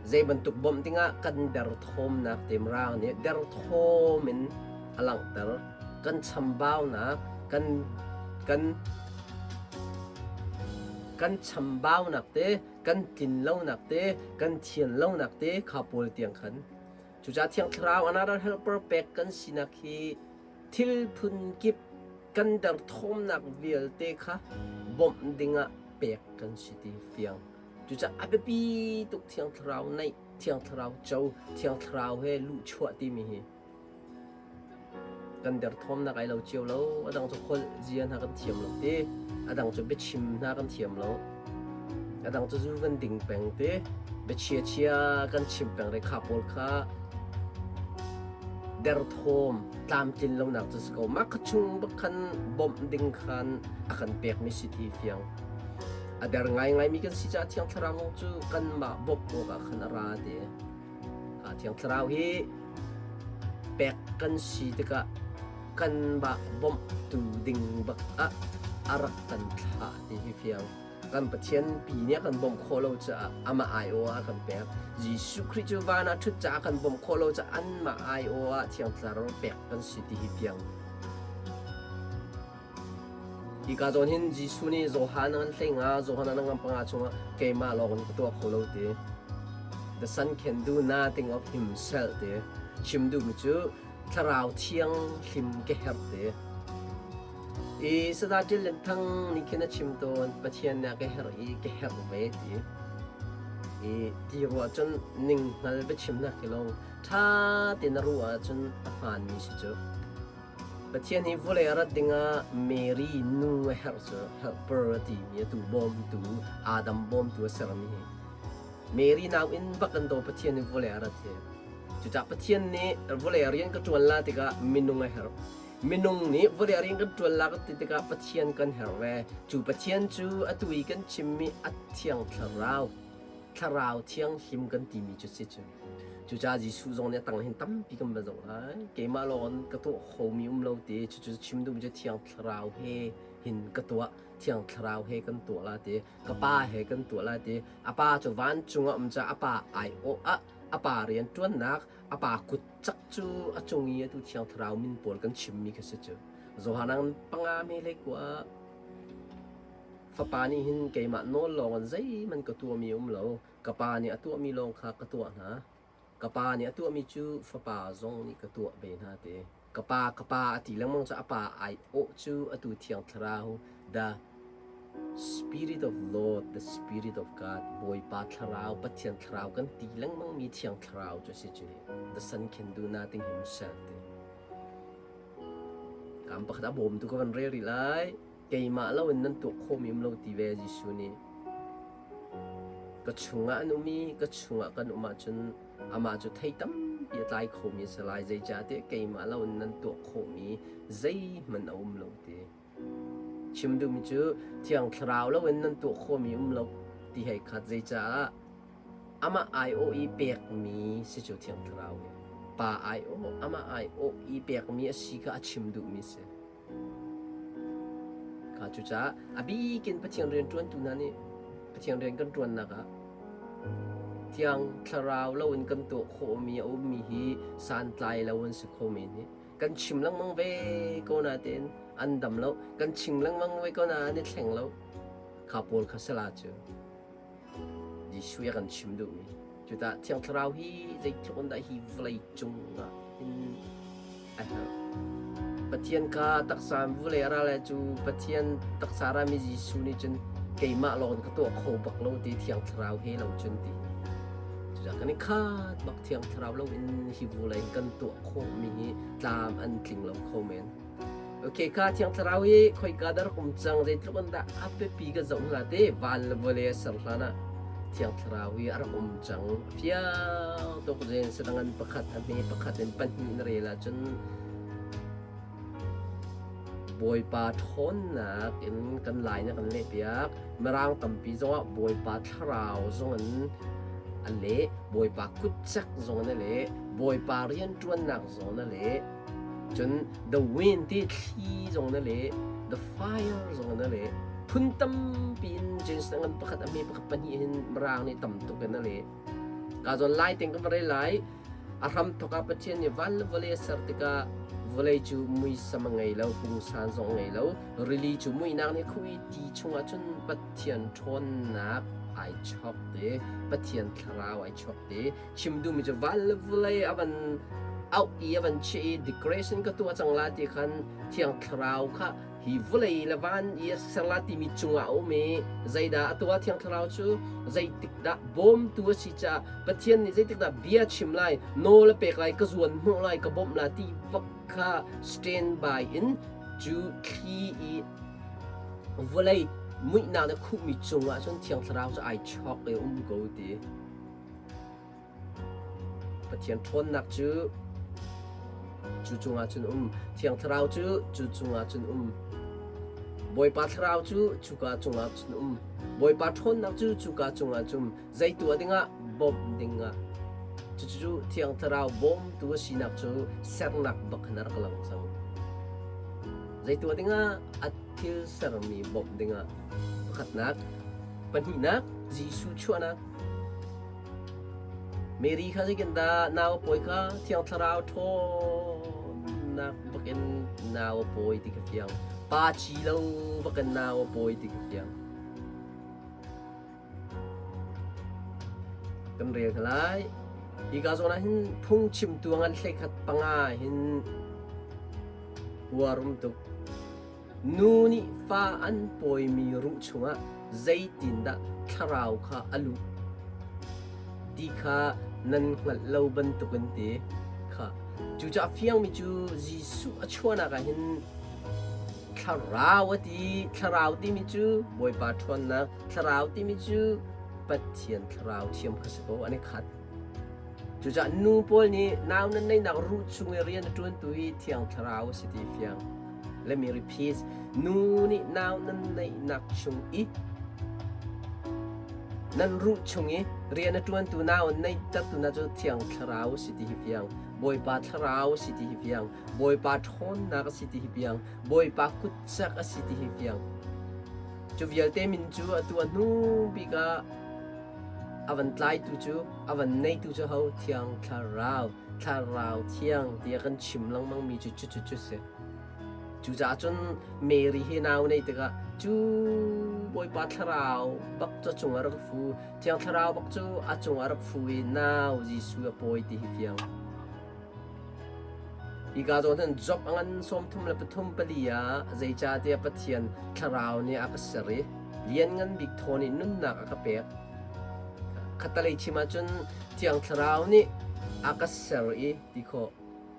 Zei bantuk bawmh dingah kan derthawmnak te Mirang nih derthawm in a langhter. Kan chambaunak, kan kan kan chambaunak te kan tlin lonak te kan thian lonak te kha pawl tiang khan cucaah Thiang Thlarau another helper pek kan sinak hi thil phun kip kan derthawmnak vialte kha bawmh dingah pek kan si ti fiang cucaah a biapi tuk Thiang Thlarau neih Thiang Thlarau co Thiang Thlarau he luhchuah timi hi Kan derthawmnak ai lo cio lo. A dang cu holh zia hna kan thiam lo ti. A dang cu biachim hna kan thiam lo. A dang cu zu kan ding peng ti. Biachia chia kan chim peng re kha pawl kha derthawm tlamtlin lonak cu si ko. Mah kha chung bak khan bawmh ding khan a kan pekmi si ti fiang. A der ngaingaimi kan si caah Thiang Thlarau cu kanmah bawmh awkah khan a ra ti. Thiang Thlarau hi pek kan si tikah kanmah bawmhtu ding bak ah a rak kan thlah ti hi fiang. Kan Pathian pi nih a kan bawmh khawh lo caah amah aiawh ah a kan pek. Jesuh Khrih cu van ah ṭhut caah a kan bawmh khawh lo caah anmah aiawh ah Thiang Thlarau pek kan si ti hi fiang. Hika zawn hin Jesuh nih Johan a ngan hlei nga, Johan a ngan panga chungah keimah lawng in ka tuah kho lo ti. The Son can do nothing of himself ti. Chim duhmi cu Thlarau Thianghlim ka herh ti. I Sada Ṭil Lian Thang nih khin a chim tawn, Pathian nih a ka herh i ka herh ve ti. I ti ruah cun ninghngal biachimnak hi lawng ṭha tein a ruah ahcun a hmaanmi si cu. Pathian hi vawlei a rat dingah Mary nu a herh cu helper a timi atu bawmtu Adam bawmtu a sermi hi Mary nauinn bak an daw Pathian hi vawlei a rat hi. Cucaah Pathian nih vawlei rian ka ṭuan la tikah minung a herh. Minung nih vawlei rian kan ṭuan la kan ti tikah Pathian kan herh ve. Cu Pathian cu atu i kan chimmi a Thiang Thlarau Thlarau Thianghlim kan timi cu si cu. Cucaah Jesuh zong nih a tang hin tampi kan va zoh lai. Keimah lawng in ka tuah khomi um lo ti cucu chim duhmi cu Thiang Thlarau he hin ka tuah. Thiang Thlarau he kan tuah la ti. Ka Pa he kan tuah la ti. A pa cu vancung ah um caah a pa aiawh ah a pa rian ṭuannak a pa kut cak cu a cung i atu Thiang Thlarau min pawl kan chimmi kha si cu. Johan ang panga me le kua Fapa nih hin keimah nawl lawng in zeihmanh ka tuahmi a um lo. Ka Pa nih a tuahmi lawng kha ka tuah hna. Ka Pa nih a tuahmi cu Fapa zong nih ka tuah ve hna ti. Ka Pa, ka Pa a ti lengmang cu a Pa aiawh cu atu Thiang Thlarau, the Spirit of Lord, the Spirit of God, Bawipa Thlarau, Pathian Thlarau kan ti lengmangmi Thiang Thlarau cu a si cu. The Son can do nothing himself ti. Kam pakhat a bawmtu ka van rel rih lai. Keimah loin nan tuah khawhmi um lo ti ve Jesuh nih. Ka chungah an um i ka chungah kan um ahcun amah cu thei tampi a tlai khomi a si lai. Zeicahtiah keimah loin nan tuah khawhmi zeihmanh a um lo ti. Chim duhmi cu Thiang Thlarau loin nan tuah khawhmi um lo ti hei khat. Zeicah amah aiawh i pekmi si cu Thiang Thlarau hi. Pa aiawh, amah aiawh i pekmi a si kha a chim duhmi a si. Kha cucaah a bik in Pathian rianṭuantu hna nih Pathian rian kan ṭuannak ah Thiang Thlarau loin kan tuah khawhmi a ummi hi santlai lo an si kho men hi. Kan chim lengmang ve ko natein an dam lo. Kan chim lengmang ve ko na an i thleng lo. Kha pawl kha sala cu. Jesuh a kan chim duhmi. Cuta Thiang Thlarau hi zeitluk in dah hi vawlei cung ah hin a herh. Pathian kha taksa in vawlei a ra lai cu Pathian taksa rami Jesuh nih cun keimah lawng in ka tuah kho bak lo ti Thiang Thlarau he lo cun ti. Cucaah kan i khat bak Thiang Thlarau lo in hi vawlei in kan tuah khawhmi hi tlam an tling lo kho men. Okay, ka Thiang Thlarau hi khoika dah rak um cang, zeitluk in dah a biapi ka zoh hna te, van le vawlei a ser hlan ah Thiang Thlarau hi a rak um cang. Fiang tuk zen sadangan pakhat a hme pakhat in pahnih na rel ahcun Bawipa ṭhawnnak in kan lai na kan lehpiak. Mirang tampi zongah Bawipa Thlarau zong in a leh, Bawipa kutcek zong in a leh, Bawipa rianṭuannak zong in a leh. Cun the wind ti thli zong na leh, the fire zong na leh. Phun tampi in James ngan pakhat a hme pakhat pahnih hin Mirang nih tam tuk in a leh. Ka zawn lai ting ka va rel lai. A hram thawk ah Pathian nih van le vawlei a ser tikah vawlei cu muisam a ngei lo, pungsan zong a ngei lo. Rili cu muihnak nih khuh i ti chungah cun Pathian ṭhawnnak ai chok te, Pathian thlarau ai chok te. Chim duhmi cu van le vawlei a van auh i a van chiah i decoration ka tuah cang la ti khan Thiang Thlarau kha hi vawlei le van i a ser la timi cungah a um i zeidah a tuah Thiang Thlarau cu zeitik dah bawmtu a si caah Pathian nih zeitik dah bia chim lai nawl a pek lai ka zuan hnawh lai ka bawmh la ti bak kha stand by in cu thli i vawlei muihnak le khuhmi cungah cun Thiang Thlarau cu ai chawk i um ko ti. Pathian ṭhawnnak cu cu cungah cun um. Thiang Thlarau cu cu cungah cun um. Bawipa Thlarau cu cuka cungah cun um. Bawipa ṭhawnnak cu cuka cungah cun zei tuah dingah bawmh dingah. Cucu Thiang Thlarau bawmtu a sinak cu sernak bak in a rak lang cang. Zei tuah dingah a thil sermi bawmh dingah. Pakhatnak, pahnihnak, Jesuh chuahnak. Mary kha zeitindah nau a pawi kha Thiang Thlarau ṭhawnnak bakin nau a pawi ti kha fiang. Pa ci lo bakin nau a pawi ti kha fiang. Kan rel hna lai. Hi ka zawn ah hin phungchimtu ngan hleikhat panga hin uar um tuk. Nu nih fa an pawimi ruh chungah zeitindah thlarau kha a luh ti kha nan hngalh lo bantukin ti kha. Cucaah fiangmi cu Jesuh a chuahnak ah hin thlarau a ti. Thlarau timi cu Bawipa ṭhawnnak, thlarau timi cu Pathian thlarau thiam kha si ko, an i khat. Cucaah nu pawl nih nau nan neihnak ruh chung i rian a ṭuantu hi Thiang Thlarau a si ti fiang. Let me repeat. Nu nih nau nan neihnak chung i nan ruh chung i rian a ṭuantu nau an neihtertu hna cu Thiang Thlarau a si ti hi fiang. Bawipa Thlarau a si ti hi fiang. Bawipa ṭhawnnak a si ti hi fiang. Bawipa kutcak a si ti hi fiang. Cu vialte min cu atu a hnu bik ah A van tlaitu cu, a van neitu cu ho? Thiang Thlarau, Thlarau Thiang tiah kan chim lengmangmi cu cucu cu si. Cucaah cun Mary hi nau nei tikah cu Bawipa Thlarau bak cu a cungah rak fu. Thiang Thlarau bak cu a cungah rak fu i nau Jesuh a pawi ti hi fiang. Hika zawn hin Job a ngan 33 pali ah zeicahtiah Pathian Thlarau nih a ka ser i Lianngan Bik thaw nih nunnak a ka pek. Khattalei chim ahcun Thiang Thlarau nih a ka ser i ti khawh.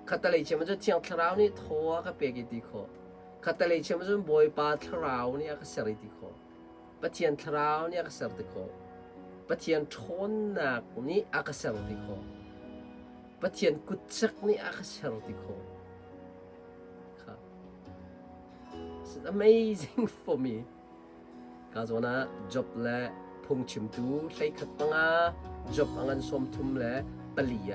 Khattalei chim ahcun Thiang Thlarau nih thaw a ka pek i ti khawh. Khattelei chiam cun Bawipa thlarau nih a ka ser i ti khawh. Pathian thlarau nih a ka ser ti khawh. Pathian ṭhawnnak nih a ka ser ti khawh. Pathian kutcek nih a ka ser ti khawh. Kha. It's amazing for me. Ka zawn ah Job le phungchimtu 13 panga Job a ngan 34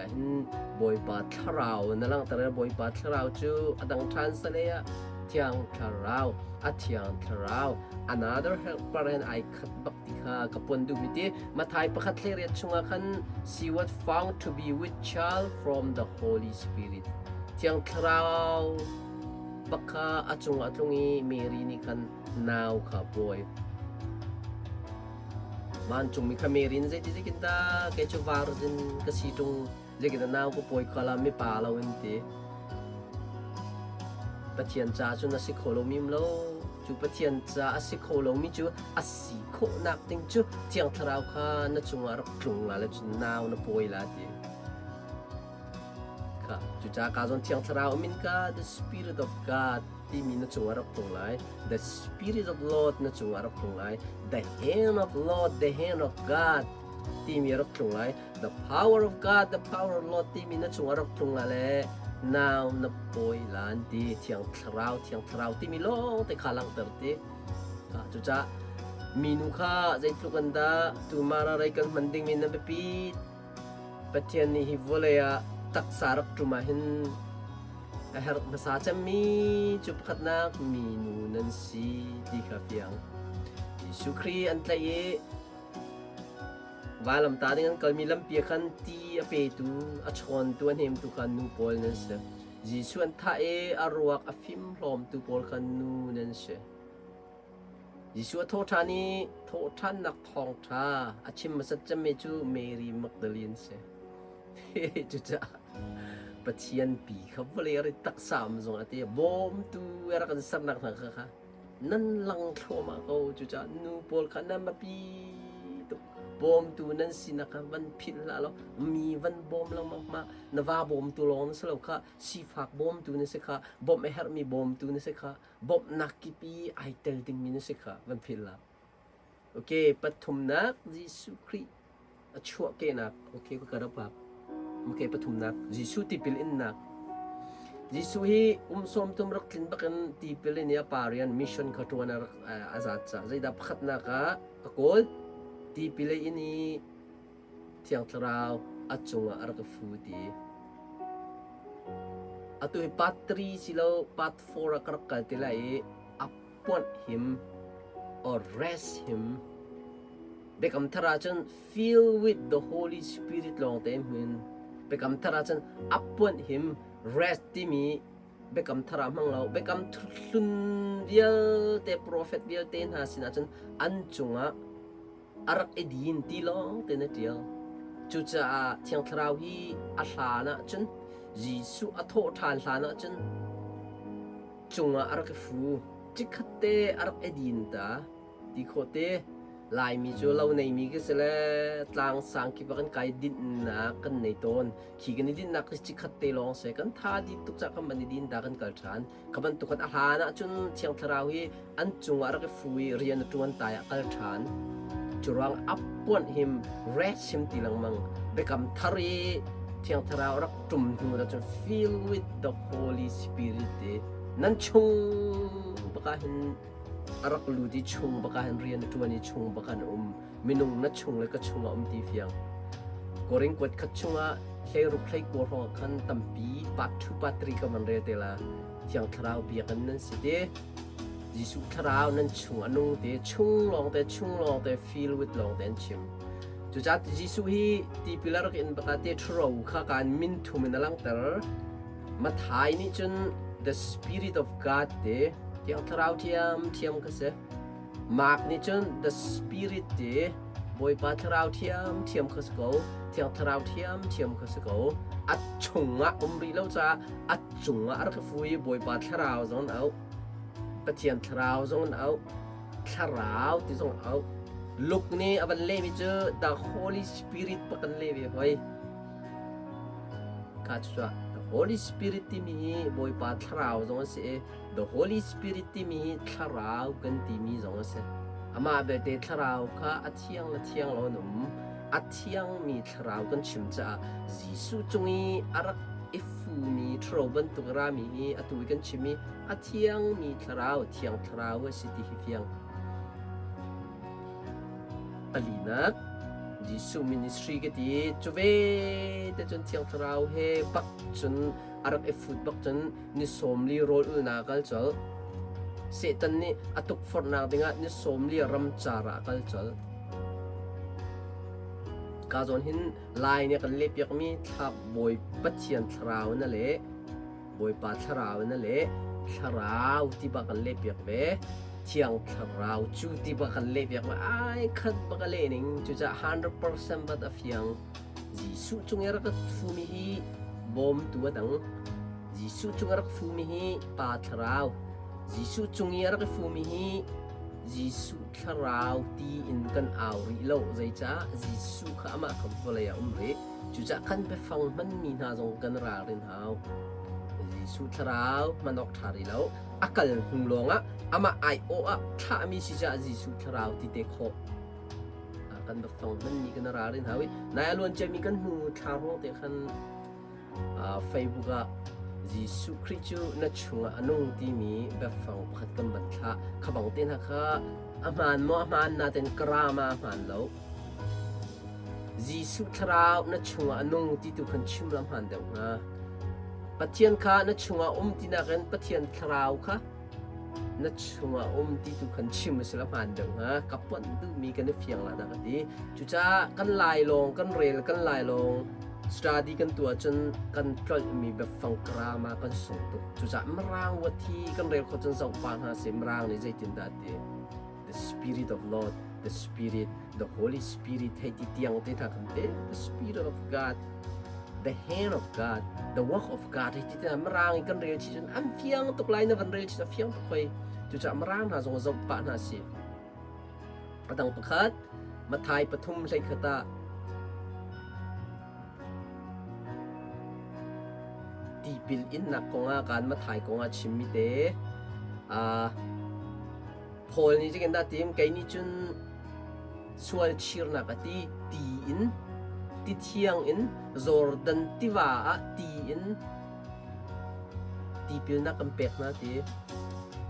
ah hin Bawipa thlarau na langhter i Bawipa thlarau cu a dang ṭhan sale ah Thiang Thlarau a Thiang Thlarau another helper hen ai khat bak ti kha ka puan duhmi ti Mathai pakhat 18 chungah khan she was found to be with child from the Holy Spirit Thiang Thlarau bak kha a cungah a tlung i Mary nih khan nau kha pawi. Vancungmi kha Mary in zeiti zeikin dah kei cu virgin ka si ṭung zeikin dah nau ka pawi kha la mipa lo in ti. Pathian ca cun a si kho lomi um lo. Cu Pathian ca a si kho lomi cu a si khawhnak ding cu Thiang Thlarau kha na cungah rak tlung la le cun nau na pawi la ti. Kha cucaah ka zawn Thiang Thlarau min ka the Spirit of God timi na cungah rak tlung lai. The Spirit of Lord na cungah rak tlung lai. The hand of Lord, the hand of God timi rak tlung lai. The power of God, the power of Lord timi na cungah rak tlung lai le nau na pawi lan ti Thiang Thlarau, Thiang Thlarau timi lawng te kha langhter ti. Cucaah minu kha zeitluk an dah tu mara rei kan hman dingmi na biapi Pathian nih hi vawlei ah taksa rak ṭum ahhin a herh hmasa cemmi cu pakhatnak minu nan si ti kha fiang. Jesuh Khrih an tlaih i vailamtah ding an kalmi lampi ah khan ti a petu, a chawntu, a hnemtu kha nu pawl nan si. Jesuh an thah i a ruak a fimhlawmtu pawl kha nu nan si. Jesuh a thawhṭhan i thawhṭhannak thawngṭha a chim hmasat cemmi cu Mary Magdalene a si. Cucaah Pathian pi kha vawlei a rit taksa um zong a ti. Bawmtu a rak kan sernak hna kha kha nan lang thluahmah ko. Cucaah nu pawl kha nan biapi tuk. Bawmtu nan sinak kha van philh hlah law mi van bawm lengmang hmah. Na va bawmtu lawng na si lo kha sifak bawmtu na si kha bawmh a herhmi bawmtu na si kha bawmhnak kip i ai tel dingmi na si kha van philh la. Okay, pathumnak Jesuh Khrih a chuahkehnak. Okay, ka ka pak. Okay, pathumnak Jesuh tipil innak. Jesuh hi um sawm tum rak tlin bakin tipil in a pa rian mission kha tuan a rak a zat ca. Zeidah pakhatnak ah a kawl tipil in i Thiang Thlarau a cungah a rak i fu ti. Atu hi part 3 si lo part 4 ah ka rak kal te lai i appoint him or rest him. Biakam thar ahcun fill with the Holy Spirit lawng te hmun. Biakam thar ahcun appoint him rest timi biakam thar ah hmang lo. Biakam hlun vialte prophet vialte hna sinah cun an cungah a rak i din ti lawng tein a ṭial. Cucaah Thiang Thlarau hi a hlan ah cun Jesuh a thawh ṭhan hlan ah cun cungah a rak i fu. Chikkhat te a rak i din ta ti khawh te. Laimi cu lo neimi ka si le tlang sang kip ah kan kai dinhnak kan nei tawn. Khi kan i dinhnak hi chikkhat te lawng si. Kan tha dih tuk caah kan van i din ta kan kal ṭhan. Kha bantuk in a hlan ahcun Thiang Thlarau hi an cungah rak i fu i rian a ṭuan tai ah kal ṭhan. Curuang appoint him, rest him ti lengmang. Biakam thar i Thiang Thlarau rak ṭum hnu ah cun fill with the Holy Spirit ti nan chung baka hin a rak lut i chung baka hin rian a ṭuan i chung baka hin a um. Minung na chung le ka chung ah um ti fiang. Korin kuat khat chungah 16 hlei kua hrawng ah khan tampi part 2 part 3 ka van rel te la. Thiang Thlarau biakinn nan si te. Jesuh Thlarau nan chung a nung te, chung lawng te, chung lawng te, feel with lawng te an chim. Cucaah Jesuh hi tipil a rak in baka te ṭhuro kha kaan min thum in a langhter. Mathai nih cun the Spirit of God te, Thiang Thlarau ṭhiam ṭhiam kha si. Mark nih cun the Spirit ti Bawipa Thlarau ṭhiamṭhiam kha si ko, Thiang Thlarau ṭhiamṭhiam kha si ko. A chungah um rih lo caah a cungah a rak i fu i Bawipa Thlarau zong an auh, Pathian Thlarau zong an auh, Thlarau ti zong an auh. Luke nih a van lehmi cu the Holy Spirit bak an leh ve hoi. Ka cu the Holy Spirit timi hi Bawipa Thlarau zong a si i The Holy Spirit timi hi Thlarau kan timi zong a si. Amah belte Thlarau kha a thiang le thiang lo an um. A thiangmi Thlarau kan chim caah Jesuh cung i a rak i fumi ṭhuro bantuk a rami hi atu i kan chim i a thiangmi Thlarau, Thiang Thlarau a si ti hi fiang. Palinak, Jesuh ministry ka ti cu ve te cun Thiang Thlarau he bak cun a rak i fut bak cun ni 40 rawl ulnak a kal colh. Satan nih a tukforhnak dingah ni 40 ramcar ah a kal colh. Ka zawn hin Lai nih kan lehpiakmi thla Bawi Pathian thlarau na leh Bawipa thlarau na leh thlarau ti bak kan lehpiak ve. Thiang thlarau cu ti bak kan lehpiak ve. Ai khat bak a leh ning cucaah 100% bat a fiang. Jesuh cung i rak fumi hi bawmtu a dang. Jesuh cung a rak fumi hi Pa thlarau. Jesuh cung i a rak fumi hi Jesuh thlarau ti in kan au rih lo. Zeicah Jesuh kha amah kha vawlei ah um rih. Cucaah kan biafang hmanmi hna zong kan ralrin hau. Jesuh thlarau hman awk ṭha rih lo. A kal hnu lawngah amah aiawh ah thlahmi si caah Jesuh thlarau ti te khawh. Kan biafang hmanmi kan ralrin hau i nai a luan ciami kan hnu thla hrawng te khan Facebook ah Jesuh Khrih cu na chungah a nung timi biafang pakhat kan van thlah. Kha bang te hna kha a hmaan maw a hmaan nain karama a hmaan lo. Jesuh thlarau na chungah a nung ti tu khan chim la hmaan deuh hnga. Pathian kha na chungah um ti nakin Pathian thlarau kha na chungah um ti tu khan chim a si la hmaan deuh hnga. Ka ponh duhmi kan i fiang la dah ka ti. Cucaah kan lai lawng kan rel kan lai lawng study kan tuah cun kan tlolhmi biafang karama kan sung tuk. Cucaah Mirang wat hi kan rel khawh cun zoh pa hna sih Mirang nih zeitindah a ti. The Spirit of Lord, the Spirit, the Holy Spirit hei ti tiang te hna kan te the Spirit of God, the hand of God, the work of God hei ti te Mirang i kan rel chi cun an fiang tuk lai na van rel chi a fiang tuk hoi. Cucaah Mirang hna zong zoh pah hna si. A dang pakhat Mathai pathum hleikhat ah tipil innak kongah kan Mathai kongah chimmi te uh, Paul nih zeitin dah tim kei nih cun sual chirnak a ti ti in ti thiang in Jordan tiva ah ti in tipilnak kan pek hna ti.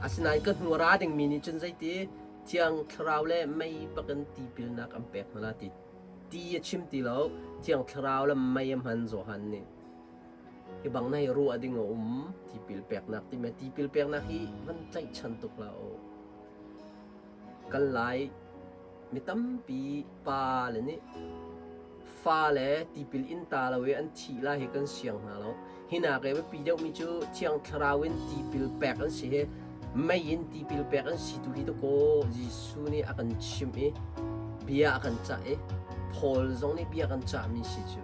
Asinain ka hnu a ra dingmi nih cun zeiti Thiang Thlarau le mei bakin tipilnak an pek hna la ti. Ti a chim ti lo, Thiang Thlarau le mei a hman Johan nih. Hi bang na hi ruah ding a um tipil peknak timi tipil peknak hi van tlaihchan tuk hlah u. Kan lai mi tampi pa le nih fale tipil in ta lo i an thih lai hi kan siang hna lo. Hi nak i biapi deuhmi cu Thiang Thlarau in tipil pek an si hi mei in tipil pek an si tu hi dakaw Jesuh nih a kan chimh i bia a kan cah i Paul zong nih bia kan cahmi si cu.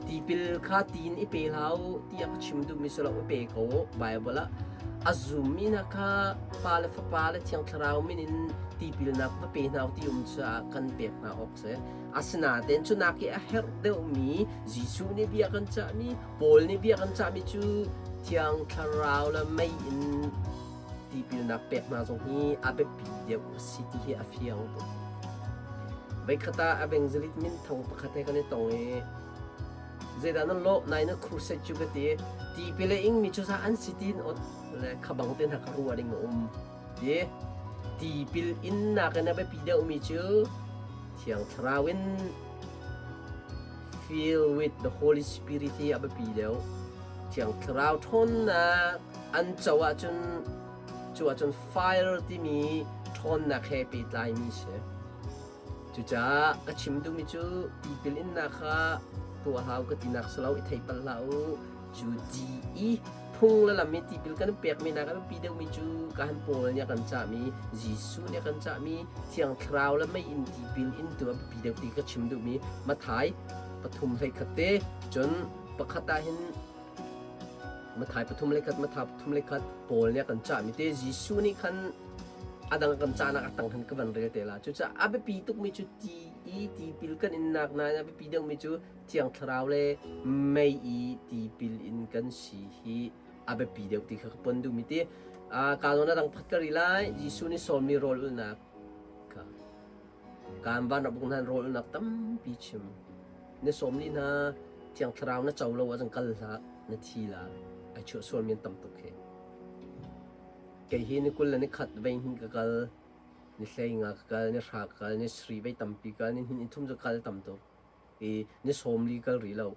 Tipil kha tiin i pe hlah u tiah ka chim duhmi si lo i pe ko u. Baibal ah a zummi hna kha Pa le Fapa le Thiang Thlarau min in tipilnak va pe hna u ti um caah kan pek hna awk si. Asinain cu nak i a herh deuhmi Jesuh nih bia kan cahmi, Paul nih bia kan cahmi cu Thiang Thlarau le mei in tipilnak pek hna zong hi a biapi deuh a si ti hi a fiang tuk. Voikhat ah evangelist minthang pakhat he kan i tong i zeidah nan lawh nai na crusade cu ka ti tipil a ingmi cu za an si tin ot le khabang te hna ka ruah ding a um ti tipil innak in a biapi deuhmi cu Thiang Thlarau in fill with the Holy Spirit hi a biapi deuh. Thiang Thlarau ṭhawnnak an co ahcun cu ahcun fire timi ṭhawnnak he pehtlaimi si. Cucaah ka chim duhmi cu tipil innak kha tuah hau ka tinak si lo i thei palh hlah u. Cu di i phung le lam i tipil kan pekmi nak a biapi deuhmi cu kan Paul nih a kan cahmi Jesuh nih a kan cahmi Thiang Thlarau le mei in tipil in tu a biapi deuh ti ka chim duhmi Mathai pathum hleikhat te cun pakhat ah hin Mathai pathum le khat Mathai pathum le khat Paul nih a kan cahmi te Jesuh nih khan a dang kan cahnak a tang hin ka van rel te la cucaah a biapi tukmi cu ti i. i tipil kan innak nain a biapi deuhmi cu Thiang Thlarau le mei i tipil in kan si hi a biapi deuh ti kha ka pon duhmi ti. Ka zawn a dang phat ka ri lai. Jesuh nih sawmmi rawl ulhnak kha kaan van rak buk hna rawl ulhnak tampi chim. Na sawm li hna Thiang Thlarau na co lo ahcun kal hlah, na thi la. Ai chuah sualmi an tam tuk hi. Kei hi ni 20 le ni khat vei hnih ka kal, ni 15 ka kal, ni hra ka kal, ni sarih vei tampi kal, ni hnih ni thum cu kal tam tuk. I ni 40 kal rih lo.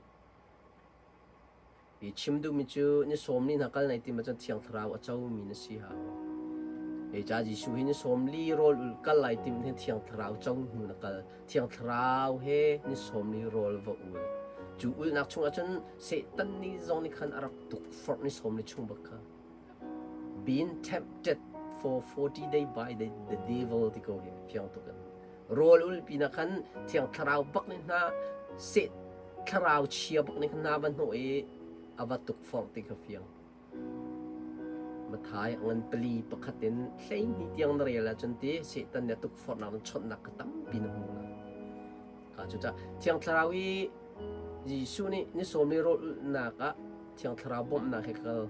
I chim duhmi cu ni 40 hna kal nai tim ahcun Thiang Thlarau a comi na si hau. Hei ca Jesuh hi ni 40 rawl ulh kal lai tim hin Thiang Thlarau co hnu na kal. Thiang Thlarau he ni 40 rawl va ul. Cu ulhnak chungah cun Satan nih zong nih khan a rak tukforh ni 40 chung bak kha. Being tempted for 40 day by the devil ti ko hi fiang tuk in. Rawl ul pinah khan Thiang Thlarau bak nih hna seh thlarau chia bak nih khan hna va hnawh i a va tukforh ti kha fiang. Mathai a ngan pali pakhat in 12 tiang na rel ahcun ti Satan nih a tukforhnak in chawnhnak kha tampi na hmu lai. Ka cucaah Thiang Thlarau i Jesuh nih ni sawm i rawl ulhnak ah Thiang Thlarau bawmhnak he kal.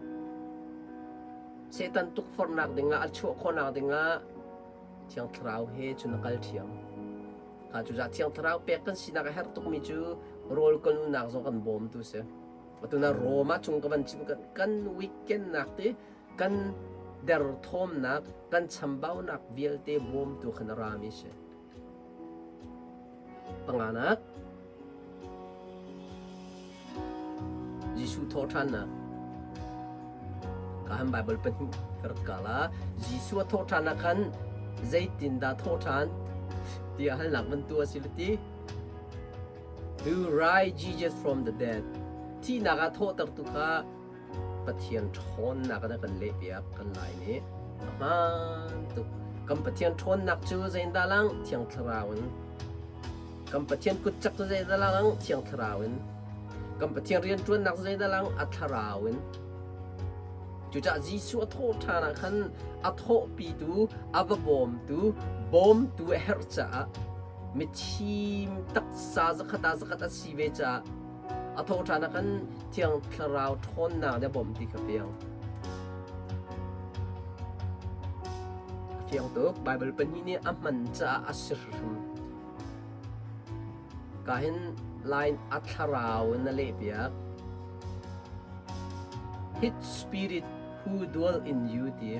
Satan tukforhnak dingah a chuah khawhnak dingah Thiang Thlarau he cun a kal ṭhiam. Kha cucaah Thiang Thlarau pek kan sinak a herh tukmi cu rawl kan ulnak zong kan bawmtu si. Atu na Rome ah chung ka van chim kan, kan weekend nak ti kan derthawmnak kan chambaunak vialte bawmtu khan a rami si. Panganak Jesuh thawhṭhannak ka han Baibal pahnih ka rak ka la. Jesuh a thawhṭhan ah khan zeitindah thawhṭhan tiah halnak van tuah a si ti. Who raised Jesus from the dead? Thihnak ah thawhtertu kha Pathian ṭhawnnak in a kan lehpiak kan lai nih a hmaan tuk. Kan Pathian ṭhawnnak cu zeitindah lang? Thiang Thlarau in. Kan Pathian kutcak cu zeidah lang? Thiang Thlarau in. Kan Pathian rianṭuannak cu zeidah lang? A Thlarau in. Cucaah Jesuh a thawh ṭhan ah khan a thawhpitu, a va bawmtu, bawmtu a herh caah mithi taksa zakhat ah zakhat a si ve caah A thawhṭhan ah khan Thiang Thlarau ṭhawnnak nih a bawmh ti kha fiang. A fiang tuk. Baibal pahnih nih a hman caah a si hrim. Ka hin line a thlarau in a lehpiak. His spirit who dwell in you ti.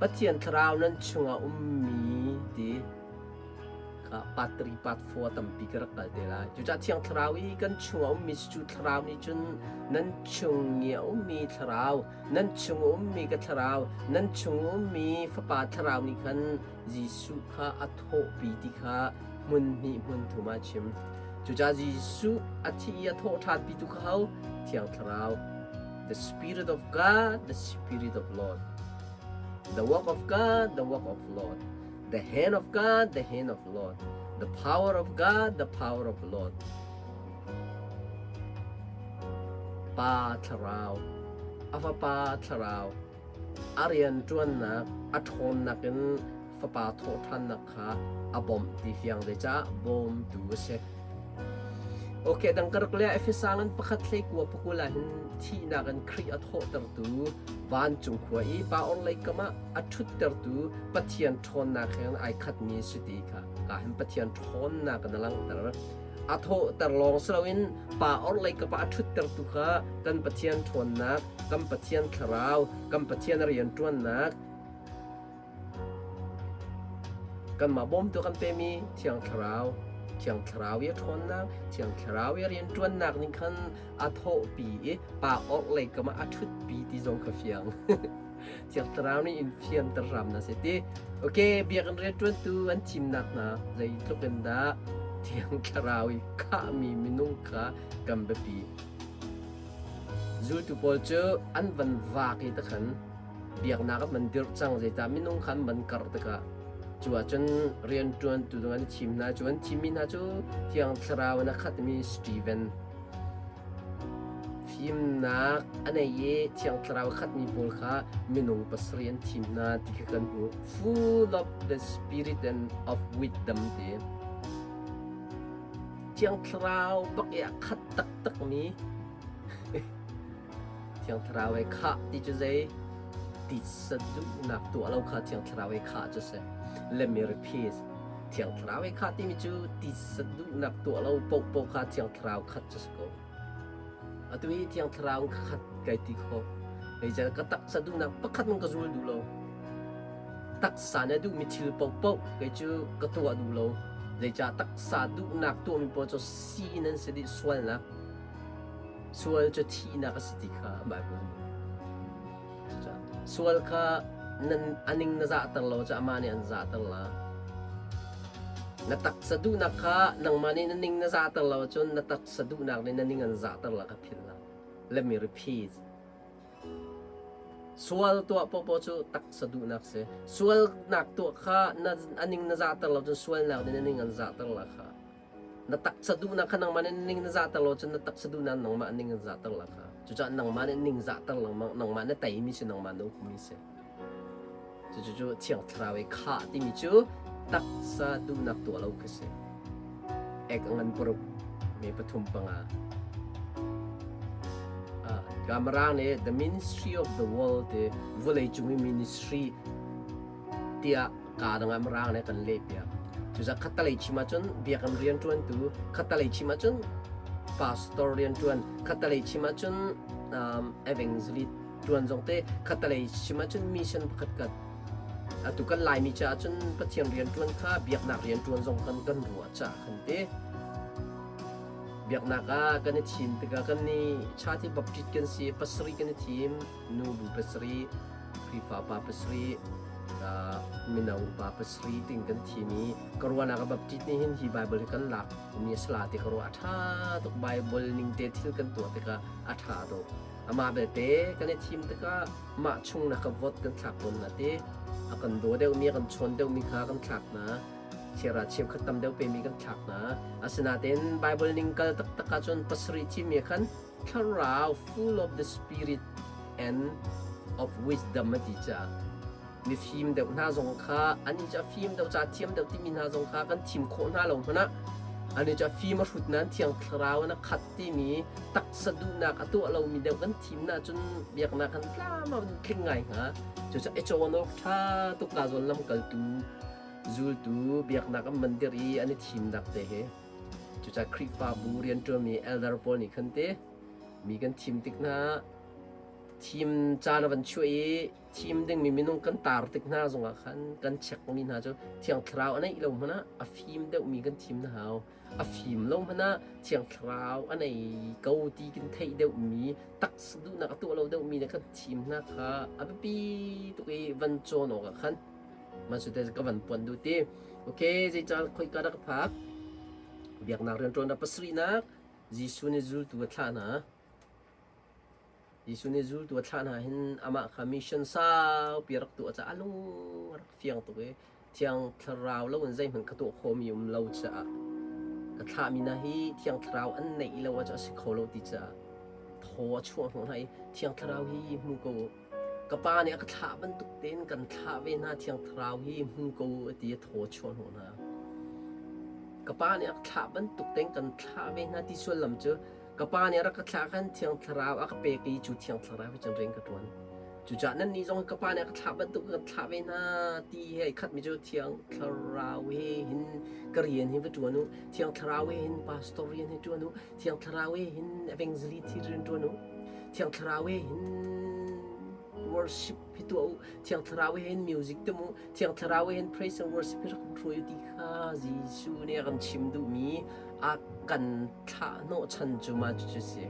Pathian thlarau nan chungah ummi ti. Kha part 3 part 4 tampi ka rak kal te lai. Cucaah Thiang Thlarau i kan chung a ummi cu Thlarau nih cun nan chung i a ummi Thlarau, nan chung a ummi ka Thlarau, nan chung a ummi Fapa Thlarau nih khan Jesuh kha a thawhpi ti kha hmun hnih hmun thum ah a chim. Cucaah Jesuh a thi i a thawh ṭhanpi tu kha ho? Thiang Thlarau. The Spirit of God, the Spirit of Lord. The work of God, the work of Lord. The hand of God, the hand of Lord. The power of God, the power of Lord. Pa thlarau, a fapa thlarau, a rian ṭuannak, a ṭhawnnak in fapa thawhṭhannak kha a bawmh ti fiang zeicah bawmtu a si. Ok, dang ka rak le Efesa ngan pakhat hlei kua pakul ah hin thihnak in Khrih a thawhtertu vancung khua i pa orhlei kam ah a ṭhuttertu Pathian ṭhawnnak he ai khatmi si ti kha ka hin Pathian ṭhawnnak in a langhter. A thawhter lawng si loin pa orhlei kap ah a ṭhuttertu kha kan Pathian ṭhawnnak, kan Pathian thlarau, kan Pathian rianṭuannak, Kanmah bawmtu kan pemi Thiang Thlarau, Thiang Thlarau i a ṭhawnnak, Thiang Thlarau i a rianṭuannak nih khan a thawhpi i pa orhlei kam ah a ṭhutpi ti zong kha fiang. Thiang Thlarau nih in fianter hram hna seh ti. Ok, biakinn rianṭuantu an thimnak hna zeitluk in dah Thiang Thlarau i khahmi minung kha kan biapi. Zultu pawl cu an van vak i takhan biaknak an van dirh cang zeicah minung kha an van karh tikah cu ahcun rianṭuantu ding an i thim hna cu an thimmi hna cu Thiang Thlarau in a khatmi Steven fimnak a nei i Thiang Thlarau a khatmi pawl kha minung pasarih an thim hna ti kha kan hmuh full of the spirit and of wisdom ti. Thiang Thlarau bak i a khat taktakmi Thiang Thlarau he khah ti cu zei titsa duhnak tuah lo kha Thiang Thlarau he khah cu si. Let me repeat. Thiang Thlarau he khah timi cu titsa duhnak tuah lo paohpaoh kha Thiang Thlarau khat cu si ko. Atu hi Thiang Thlarau in ka khat kai ti khawh. Zeicahtiah ka taksa duhnak pakhat hmanh ka zul duh lo. Taksa nih a duhmi thil paohpaoh kei cu ka tuah duh lo. Zeicah taksa duhnak tuahmi paoh cu sin an si dih sualnak. Sual cu thihnak a si ti kha Baibal nih Cucaah sual kha nan a ning na zahter lo cu amah nih an zahter la. Na taksa duhnak kha nangmah nih na ning na zahter lo ahcun na taksa duhnak nih na ning an zahter la kha philh hlah. Let me repeat. Sual tuah paohpaoh cu taksa duhnak si. Sualnak tuah kha na a ning na zahter lo cun sualnak nih na ning an zahter la kha. Na taksa duhnak kha nangmah nih ning na zahter lo cun na taksa duhnak nangmah ning an zahter la kha. Cucaah nangmah nih ning zahter lengmang, nangmah na teimi si, nangmah na ukmi si. Cucu Thiang Thlarau i khah timi cu taksa duhnak tuah lo kha si. Ek a ngan paruk, me pathum panga. Kamarang nih The Ministry of the World ti vawlei cung i ministry tiah kaa dang ah Mirang nih kan lehpiak. Cucaah khattalei chim ahcun biakinn rianṭuantu, khattalei chim ahcun pastor rianṭuan, khattalei chim ahcun um, evangelist ṭuan zong te, khattalei chim ahcun mission pakhat kat. Atu kan Laimi caah cun Pathian rianṭuan kha biaknak rianṭuan zong kan kan ruah caah khan te. Biaknak ah kan i thim tikah kan i chati baptist kan si, pasarih kan i thim, nu bu pasarih, Khrihfa pa pasarih, mino upa pasarih ting kan thim i ka ruahnak ah Baptist nih hin hi Bible hi kan lak mi a si la ti ka ruah a ṭha tuk Bible ning te thil kan tuah tikah a ṭha tuk. Amah belte kan i thim tikah mah chung na ka vote kan thlak tawn hna ti a kan daw deuhmi a kan chawn deuhmi kha kan thlak hna chiara cheukhat tam deuh pemi kan thlak hna asinain Bible ning kal taktak ahcun pasarih thimmi khan Thlarau full of the spirit and of wisdom a ti caah mifim deuh hna zong kha an i cu a fim deuh ca thiam deuh timi hna zong kha kan thim khawh hna lo hmanh ah an i cu a fim a hrut nain thiang thlarau in a khat timi taksa duhnak a tuah lomi deuh kan thim na cun biaknak kan tlam a tling ngai hnga cucaah i cawn awk ṭha tuk ka zawn lamkaltu zultu biaknak an mandir i an i thimnak te hi Cucaah Khrihfabu rianṭuanmi elder pawl nih khan ti mi kan thim tik hna thim caan a van chuah i thim dingmi minung kan tar tik hna zongah khan kan chekmi hna cu Thiang Thlarau a neih lo hmanh ah a fim deuhmi kan thim hna hau. A fim lo hmanh ah Thiang Thlarau a nei ko ti kan theih deuhmi taksa duhnak a tuah lo deuhmi le kan thim hna kha a biapi tuk i van cawn awk ah khan Masute ka van puan duh ti. Okay, zeicah khoika dah ka phak? Biaknak rianṭuan ah pasarihnak Jesuh nih zultu a thlah hna. Jesuh nih zultu a thlah hna hin amah kha mission saupi a rak tuah caah a lung a rak fiang tuk i Thiang Thlarau lo in zeihmanh ka tuah khawhmi um lo caah ka thlahmi hna hi Thiang Thlarau an neih lo ahcun a si kho lo ti caah thaw a chuah hnawh hna i Thiang Thlarau hi hmu ko u. Ka pa nih a ka thlah bantuk tein kan thlah ve hna Thiang Thlarau hi hmu ko u a ti a thaw chuah hnawh hna. Ka pa nih a ka thlah bantuk tein kan thlah ve hna ti sullam cu ka pa nih a rak ka thlah khan Thiang Thlarau a ka pek i cu Thiang Thlarau he cun rian ka ṭuan. Cucaah nannih zong ka pa nih a ka thlah bantuk kan thlah ve hna ti he ai khatmi cu Thiang Thlarau he hin ka rian hi va ṭuan u. Thiang Thlarau he hin pastor rian hi ṭuan u. Thiang Thlarau he hin evangelist hi rian ṭuan u. Thiang Thlarau he hin worship hi tuah u. Thiang Thlarau he hin music tum u. Thiang Thlarau he hin praise and worship hi rak hruai u ti kha Jesuh nih a kan chim duhmi a kan thlah hnawhchan cu ma cucu si.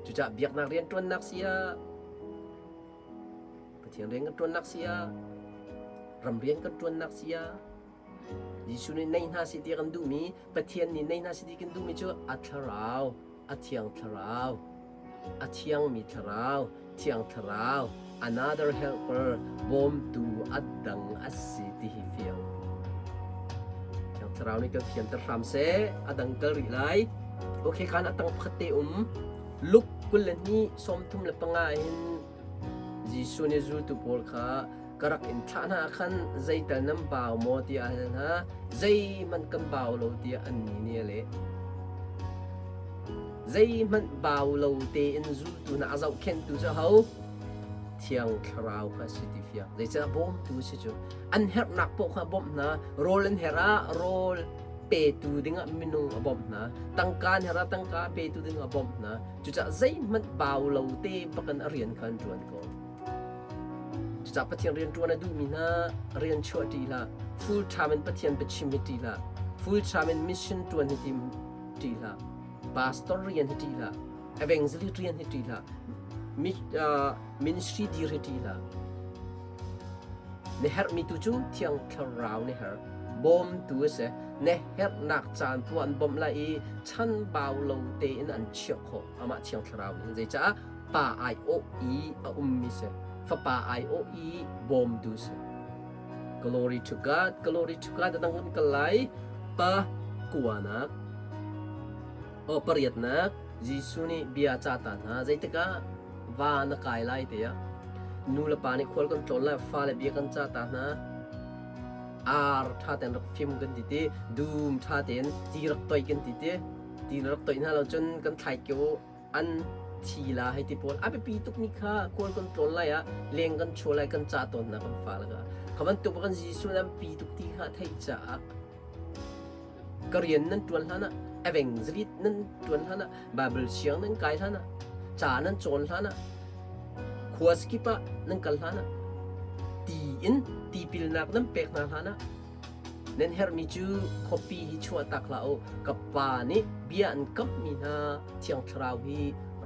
Cucaah biaknak rianṭuannak si ah Pathian rian kan ṭuannak si ah ram rian kan ṭuannak si ah Jesuh nih nei hna seh ti kan duhmi, Pathian nih nei hna seh ti kan duhmi cu a thlarau, a thiang thlarau, a thiangmi thlarau, thiang thlarau, another helper, bawmtu a dang a si ti hi fiang. Thiang thlarau nih kan fianter hram seh, a dang kal rih lai. Okay, khan a tang pakhat te um. Luke 22 35 hin Jesuh nih zultu pawl kha Ka rak in thlah hna ah khan zeital nan bau maw tiah a hal hna. Zeihmanh kan bau lo tiah annih nih a leh. Zeihmanh bau lo tein zultu hna a zohkhenhtu cu aho? Thiang Thlarau kha a si ti fiang. Zeicahtiah bawmtu a si cu. An herhnak paoh kha a bawmh hna. Rawl an herh ah rawl petu dingah minung a bawmh hna. Tangka an herh ah tangka petu dingah a bawmh hna. Cucaah zeihmanh bau lo te bakin a rian kha an ṭuan ko. Cucaah Pathian rian ṭuan a duhmi hna rian chuah ṭih hlah. Full time in Pathian biachim hi ṭih hlah. Full time in mission ṭuan hi tim ṭih hlah. Pastor rian hi ṭih hlah. Evangelist rian hi ṭih hlah. Ministry dir hi ṭih hlah. Na herhmi tu cu Thiang Thlarau na herh. Bawmtu a si. Na herhnak caan tu an bawmh lai i chanbau lo tein an chiah khawh. Amah Thiang Thlarau nih zeicah pa aiawh i a ummi si. Fapa aiawh i bawmtu si. Glory to God, glory to God. A dang kan kal lai. Pa kuanak. O pariatnak Jesuh nih bia a cah ta hna. Zeitikah va na kai lai tiah nu le pa nih khual kan tlawn lai fale bia kan cah ta hna. Ar ṭha tein rak fim kan ti ti, dum ṭha tein ti rak toih kan ti ti, ti na rak toih hna lo cun kan thlai kio an thi la hei ti pawl a biapi tukmi kha khual kan tlawn lai ah leng kan chuah lai kan cah tawn hna kan fale kha. Kha bantuk kan Jesuh nih a biapi tuk ti kha a theih caah Ka rian nan ṭuan hlanah, evangelist nan ṭuan hlanah, Baibal siang nan kai hlanah, ca nan cawn hlanah, khua kip ah nan kal hlanah, ti in tipilnak nan pek hna hlanah, nan herhmi cu khuapi hi chuah tak hlah u. Ka Pa nih bia an kamhmi hna Thiang Thlarau hi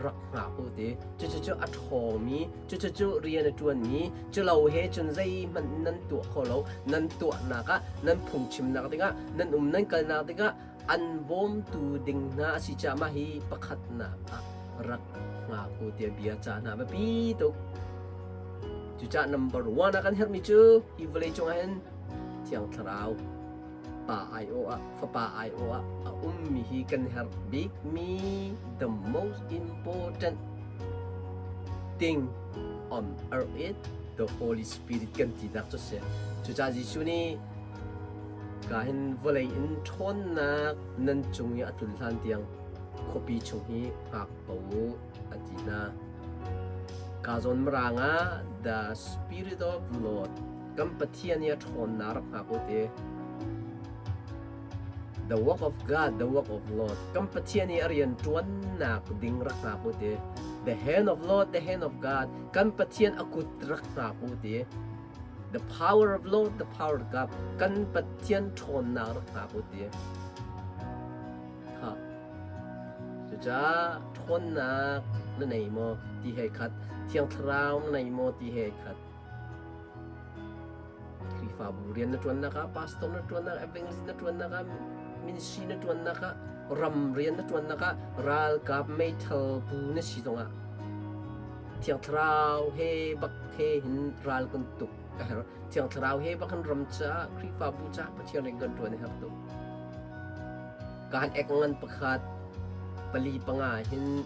rak hngak u ti. Cucu a ṭhawngmi Cucu rian a ṭuanmi culo he cun zeihmanh nan tuah kho lo. Nan tuahnak ah, nan phungchimnak dingah, nan um nan kalnak dingah an bawmtu ding hna a si caah mah hi pakhatnak ah rak hngak u tiah bia ca hna biapi tuk. Cucaah number one ah kan herhmi cu hi vawlei cungah hin Thiang Thlarau pa aiawh ah fapa aiawh ah a ummi hi kan herh bikmi the most important thing on earth is the Holy Spirit kan tinak cu si. Cucaah Jesuh nih ka hin vawlei in ṭhawnnak nan cung i a tlun hlan tiang khuapi chung hi hngak ko u a ti hna. Ka zawn mirang ah the Spirit of Lord Kan Pathian i a ṭhawnnak rak hngak u ti. The work of God, the work of Lord. Kan Pathian i a rian ṭuannak ding rak hngak u ti. The hand of Lord, the hand of God. Kan Pathian a kut rak hngak u ti. The power of Lord, the power of God. Kan Pathian ṭhawnnak rak hngak u ti. Ha. Cucaah ṭhawnnak na nei maw ti he khat, Thiang Thlarau na nei maw ti he khat. Khrihfabu rian na ṭuannak ah, pastor na ṭuannak, evangelist na ṭuannak ah, ministry na ṭuannak ah, ram rian na ṭuannak ah, ralkap meithal bu na si zongah Thiang Thlarau he bak he hin ral kan tuk a herh. Thiang Thlarau he bak hin ram caah, Khrihfabu caah Pathian rian kan ṭuan a herh tuk. Kaan ek ngan pakhat pali panga hin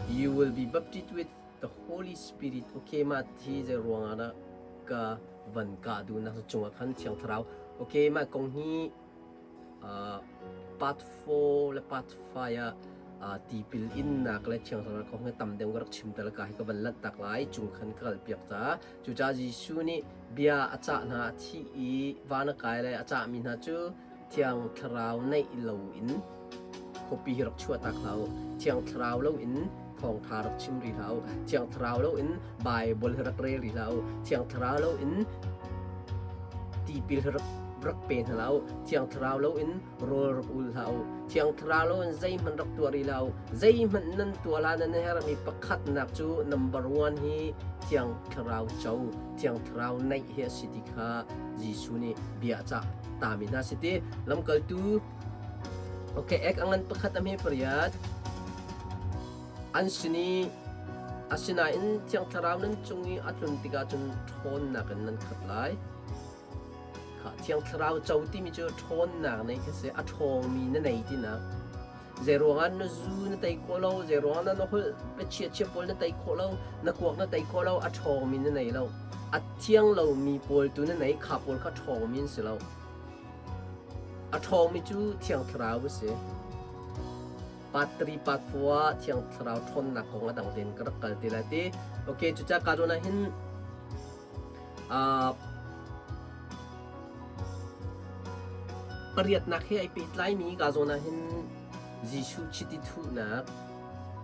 you will be baptized with The Holy Spirit okay mah thi zei ruangah dah ka van kah duhnak cungah khan Thiang Thlarau okay mah kong hi uh, part 4 le part 5 ah uh, tipil innak le Thiang Thlarau kong hi tam deuh ka rak chim tal ka hi ka van lanh tak lai cung khan ka kal piak ca cucaah Jesuh nih bia a cah hna a thi i van a kai le a cahmi hna cu Thiang Thlarau neih loin khuapi hi rak chuahtak hlah u. Thiang Thlarau loin thawngṭha rak chim rih hlah u. Thiang Thlarau loin Baibal hi rak rel rih hlah u. Thiang Thlarau loin tipil hi rak rak pe hna hlah u. Thiang Thlarau loin rawl rak ul hlah u. Thiang Thlarau loin zeihmanh rak tuah rih hlah u. Zeihmanh nan tuah hlan nan herhmi pakhatnak cu number one hi Thiang Thlarau co, Thiang Thlarau neih hi a si ti kha Jesuh nih bia a cah tami hna si ti lamkaltu okay ek angan pakhat a hme pariat an sin i asinain thiang thlarau nan cung i a tlun tikah cun ṭhawnnak in nan khat lai kha thiang thlarau co timi cu ṭhawnnak nei khi si a ṭhawngmi na nei tinak Zeiruangah na zu na tei khawh lo, zeiruangah na holh biachia chia pawl na tei khawh lo, na kuak na tei khawh lo, a ṭhawngmi na nei lo. A thiang lomi pawl tu na nei kha pawl kha ṭhawngmi an si lo. A ṭhawngmi cu Thiang Thlarau a si. Part 3, part 4 ah Thiang Thlarau ṭhawnnak kong a dang tein ka rak kal te lai ti. Okay, cucaah ka zawn ah hin pariatnak he ai pehtlaimi ka zawn ah hin Jesuh chiti thuhnak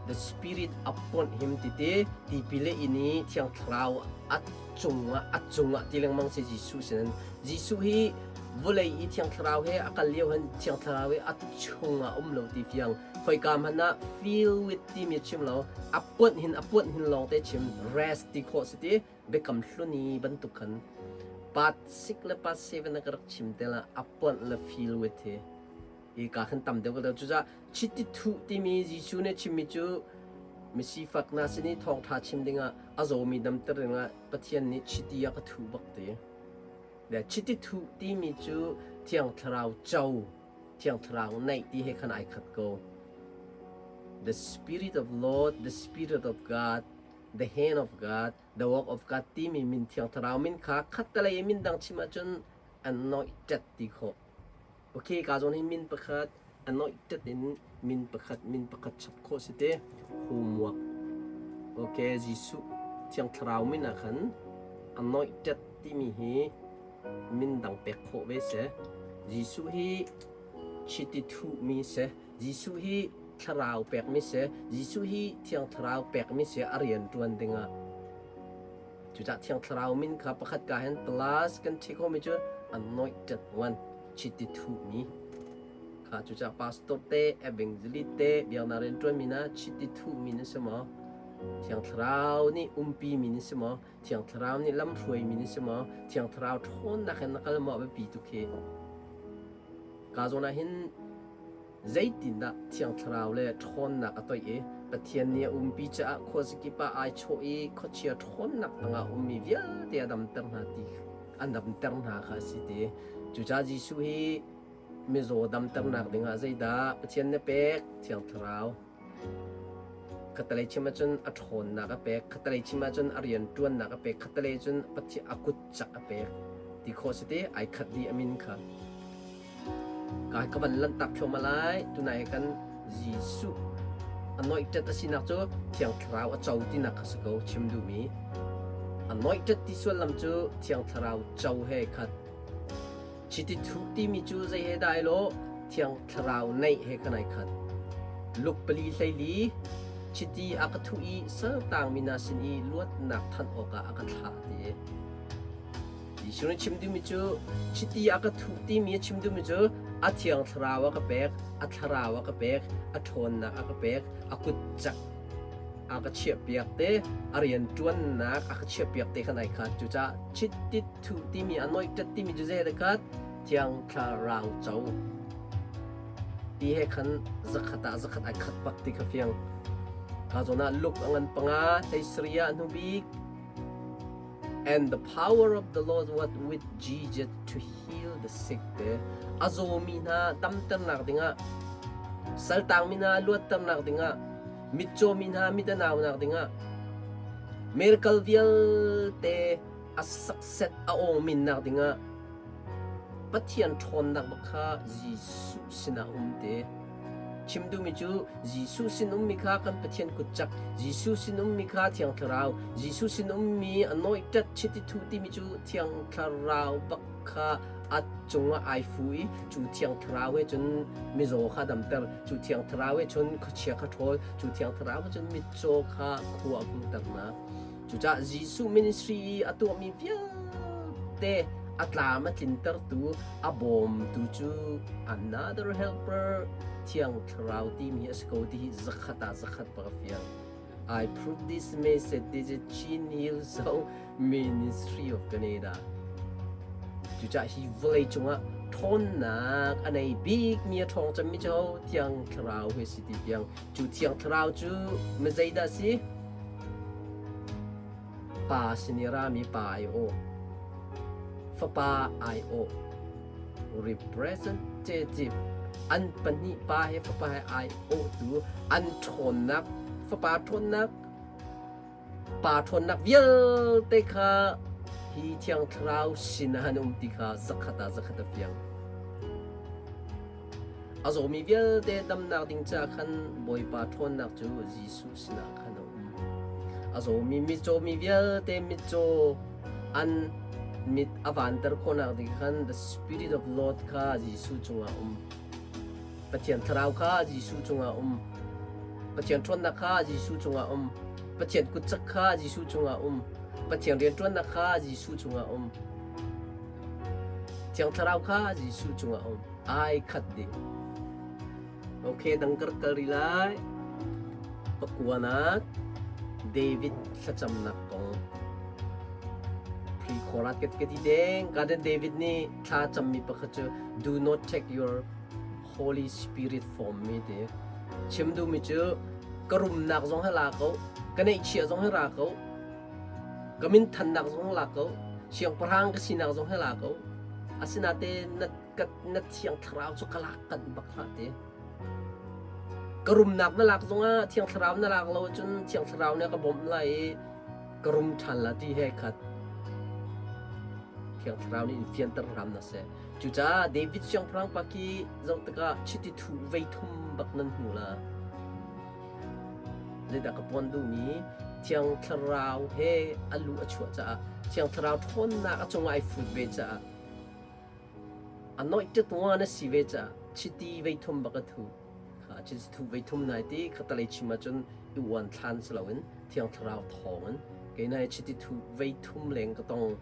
the Spirit upon him ti te tipil le inn i Thiang Thlarau a cungah a cungah ti lengmang si Jesuh sinin Jesuh hi vawlei i Thiang Thlarau he a kal lio hin Thiang Thlarau hi a chungah um lo ti fiang khoika hmanh ah feel with timi a chim lo a puanh hin a puanh hin lawng te chim rest ti khawh si ti biakam hlun i bantuk khan part 6 le part 7 na ka rak chim te la a puanh le feel with hi hi ka khan tam deuh ka deuh cucaah chiti thuh timi Jesuh nih chimmi cu misifak hna sin i thawngṭha chim dingah a zawmi damter dingah Pathian nih chiti a ka thuh bak ti le chiti thuh timi cu Thiang Thlarau co Thiang Thlarau neih ti he khan ai khat ko the spirit of Lord the spirit of God the hand of God the work of God timi min Thiang Thlarau min kha khattelei i min dang chim ahcun anointed ti khawh Okay, ka zawn hi min pakhat anointed in min pakhat min pakhat chap khawh si te homework. Okay, Jesuh Thiang Thlarau min ah khan anointed timi hi min dang pek khawh ve si. Jesuh hi chiti thuhmi si. Jesuh hi thlarau pekmi si. Jesuh hi Thiang Thlarau pekmi si a rian ṭuan dingah. Cucaah Thiang Thlarau min kha pakhat ka hin plus kan ṭhi khomi cu anointed one chiti thuhmi kha cucaah pastor te evangelist te biaknak rianṭuanmi hna chiti thuhmi nan si maw Thiang Thlarau nih umpi mi nan si maw Thiang Thlarau nih lamhruaimi nan si maw Thiang Thlarau ṭhawnnak in na kal maw a biapi tuk hi ka zawn ah hin Zeitindah Thiang Thlarau le ṭhawnnak a toih i Pathian nih a umpi caah khuazakip ah ai chawh i khuachia ṭhawnnak tangah a ummi vialte a damter hna ti an damter hna kha a si ti. Cucaah Jesuh hi mizaw damternak dingah zeidah Pathian nih a pek? Thiang Thlarau. Khattelei chim ahcun a ṭhawnnak a pek, khattelei chim ahcun a rianṭuannak a pek, khattelei cun Pathian a kut cak a pek ti khawh si ti ai khat dih a min kha. Ka ka van lanhtak thluahmah lai. Tunai he kan Jesuh anointed a sinak cu Thiang Thlarau a co tinak kha si ko chim duhmi. Anointed ti sullam cu Thiang Thlarau co he khat. Chiti thuh timi cu zei he dah ai lawh? Thiang Thlarau neih he kan ai khat. Luk pali hleili chiti a ka thuh i saltangmi hna sin i luatnak thanh awkah a ka thlah ti. Jesuh nih chim duhmi cu chiti a ka thuh timi a chim duhmi cu a thiang thlarau a ka pek, a thlarau a ka pek, a ṭhawnnak a ka pek, a kut cak a ka chiahpiak te, a rianṭuannak a ka chiahpiak te khan ai khat. Cucaah chiti thuh timi anointed timi cu zei khat thiang thlarau co ti he khan zakhat ah zakhat ai khat bak ti kha fiang. Ka zawn ah Luke a ngan panga hlei sarih ah hnubik And the power of the Lord was with Jesus to heal the sick te a zawmi hna damternak dingah saltangmi hna luatternak dingah mitcawmi hna mit a naunak dingah miracle vialte a success a awngminnak dingah Pathian ṭhawnnak bak kha Jesuh sinah um te. Chim duhmi cu Jesuh sin ummi kha kan Pathian kutcak, Jesuh sin ummi kha Thiang Thlarau, Jesuh sin ummi a nawihṭat chiti thuh timi cu Thiang Thlarau bak kha a cungah ai fu i cu Thiang Thlarau he cun mizaw kha damter, cu Thiang Thlarau he cun khuachia kha ṭhawl, cu Thiang Thlarau he cun mitcaw kha khua a hmuhter hna. Cucaah Jesuh ministry i a tuahmi vialte a tlam a tlintertu, a bawmtu cu another helper Thiang Thlarau timi a si ko ti hi zakhat ah zakhat bak a fiang. I prove this message this is Chin Hillsong Ministry of Canada. Cucaah hi vawlei cungah ṭhawnnak a nei bikmi a ṭhawng cemmi cu Thiang Thlarau hi si ti fiang. Cu Thiang Thlarau cu mizeidah si? Pa sin i rami pa aiawh, fapa aiawh, representative an pahnih pa he fapa he aiawhtu an ṭhawnnak, fapa ṭhawnnak, pa ṭhawnnak vialte kha Hi Thiang Thlarau sin ah an um ti kha zakhat ah zakhat a fiang. A zawmi vialte damnak ding caah khan Bawipa ṭhawnnak cu Jesuh sinah khan a um. A zawmi mitcawmi vialte mitcaw an mit a vanter khawhnak ding khan the Spirit of Lord kha Jesuh cungah a um. Pathian Thlarau kha Jesuh cungah a um. Pathian ṭhawnnak kha Jesuh cungah a um. Pathian kutcak kha Jesuh cungah a um. Pathian rianṭuannak kha Jesuh cungah a um. Thiang Thlarau kha Jesuh cungah a um. Ai khat dih. Okay, dang kar kal rih lai. Pakuanak David thlacamnak kong. Pre-chorat ka ti deng. Garden David nih thla cammi pakhat cu do not take your Holy Spirit from me ti. Chim duhmi cu ka rumnak zong hi la ko, ka neihchiah zong hi ra ko, Ka minthannak zong la ko, siangpahrang ka sinak zong hi la ko. Asinain na, ka, na thiang thlarau cu ka lak kanh bak hlah ti. Ka rumnak na lak zongah thiang thlarau na lak lo cun thiang thlarau nih a ka bawmh lai i ka rum ṭhan la ti he khat. Thiang thlarau nih in fianter hram na seh. Cucaah David siangpahrang pa khi zoh tikah chiti thu vei thum bak nan hmu la. Zeidah ka puan duhmi Thiang Thlarau he a lu a chuah caah Thiang Thlarau ṭhawnnak a cungah ai fut ve caah anointed one a si ve caah chiti vei thum bak a thu. Kha chiti thu vei thum nai ti khatalei chim ahcun i uan thlan si loin Thiang Thlarau thawngin kei nai chiti thu vei thum leng ka tong.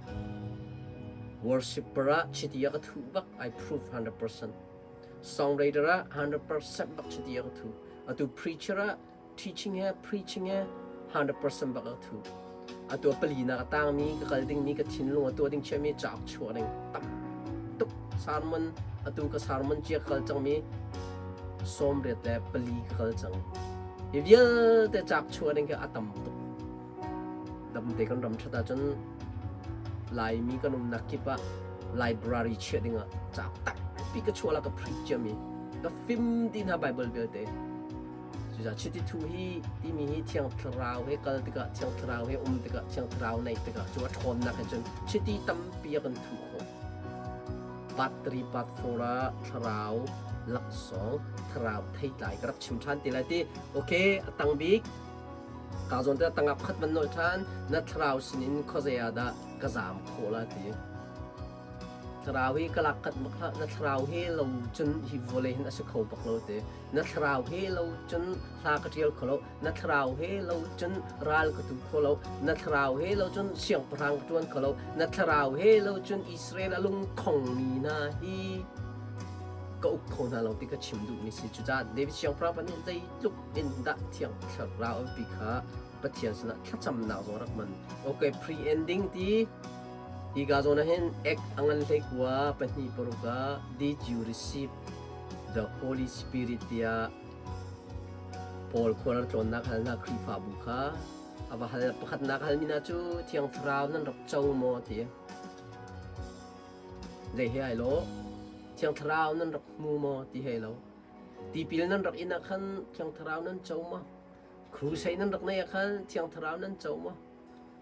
Worshipper ah chiti a ka thuh bak I prove 100%. Songwriter ah 100% bak chiti a ka thu. Atu preacher ah teaching he preaching he 100% bak a thu. Atu pali na ka tangmi ka kal dingmi ka thinlung a tuah ding chiami cauk chuah ding tam tuk sermon atu ka sermon cia ka kal cangmi 84 ka kal cang. Hi vialte cauk chuah ding khi a tam tuk. Damte kan ram ṭhat ahcun Laimi kan umnak kip ah library chiah dingah cauk tampi ka chuah la ka preach ciami ka fim ti hna Bible vialte. Cucaah chiti thu hi timi hi Thiang Thlarau he kal tikah Thiang Thlarau he um tikah Thiang Thlarau neih tikah cu a ṭhawnnak he cun chiti tampi a kan thuh khawh. Part 3 part 4 ah Thlarau laksawng Thlarau theitlai ka rak chim ṭhan te lai ti. Okay, a tang bik Kaa zawn te tangah pakhat van nolh ṭhan, na thlarau sinin khuazei ah dah ka zaam khawh la ti. Thlarau hi ka lak kat bak hlah, na thlarau he lo cun hi vawlei hin a si kho bak lo ti. Na thlarau he lo cun hla ka ṭial kho lo, na thlarau he lo cun ral ka tu kho lo, na thlarau he lo cun siangpahrang ka ṭuan kho lo, na thlarau he lo cun Israel a lungkhongmi hna hi ka uk kho hna lo ti ka chim duhmi si. Cucaah David siangpahrang pa nih zeitluk in dah Thiang Thlarau pi kha Pathian sinah thlacamnak zong rak man. Okay, pre-ending ti hi ka zawn ah hin ek a ngan hlei kua pahnih paruk ah did you receive the Holy Spirit tiah Paul khual tlawnnak halnak Khrihfabu kha a va hal pakhatnak halmi hna cu Thiang Thlarau nan rak co maw ti zei he ai lo Thiang Thlarau nan rak hmu maw ti he lo Tipil nan rak in ah khan Thiang Thlarau nan co maw? Crusade nan rak neih ah khan Thiang Thlarau nan co maw?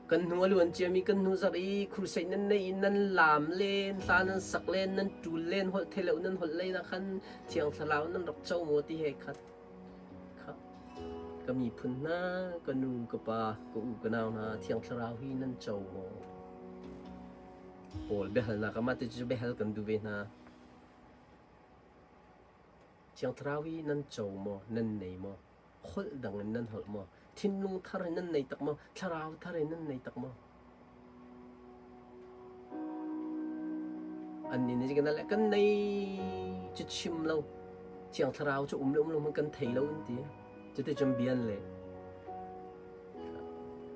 Kan hnu a luan ciami kan hnu zarh i crusade nan neih i nan laam len, hla nan sak len, nan ṭul len, holh thei lo nan holh len ah khan Thiang Thlarau nan rak co maw ti he khat. Kha. Ka miphun hna, ka nu, ka pa, ka u, ka nau hna, Thiang Thlarau hi nan co maw? Paul biahalnak ah mah ti cu biahal kan duh ve hna. Thiang Thlarau hi nan co maw, nan nei maw? Holh dang in nan holh maw? Thinlung thar in nan nei tak maw? Thlarau thar in nan nei tak maw? Annih nih kan le kan nei cu chim lo. Thiang Thlarau cu um le um lo hmanh kan thei lo an ti. Cuticun bia an leh.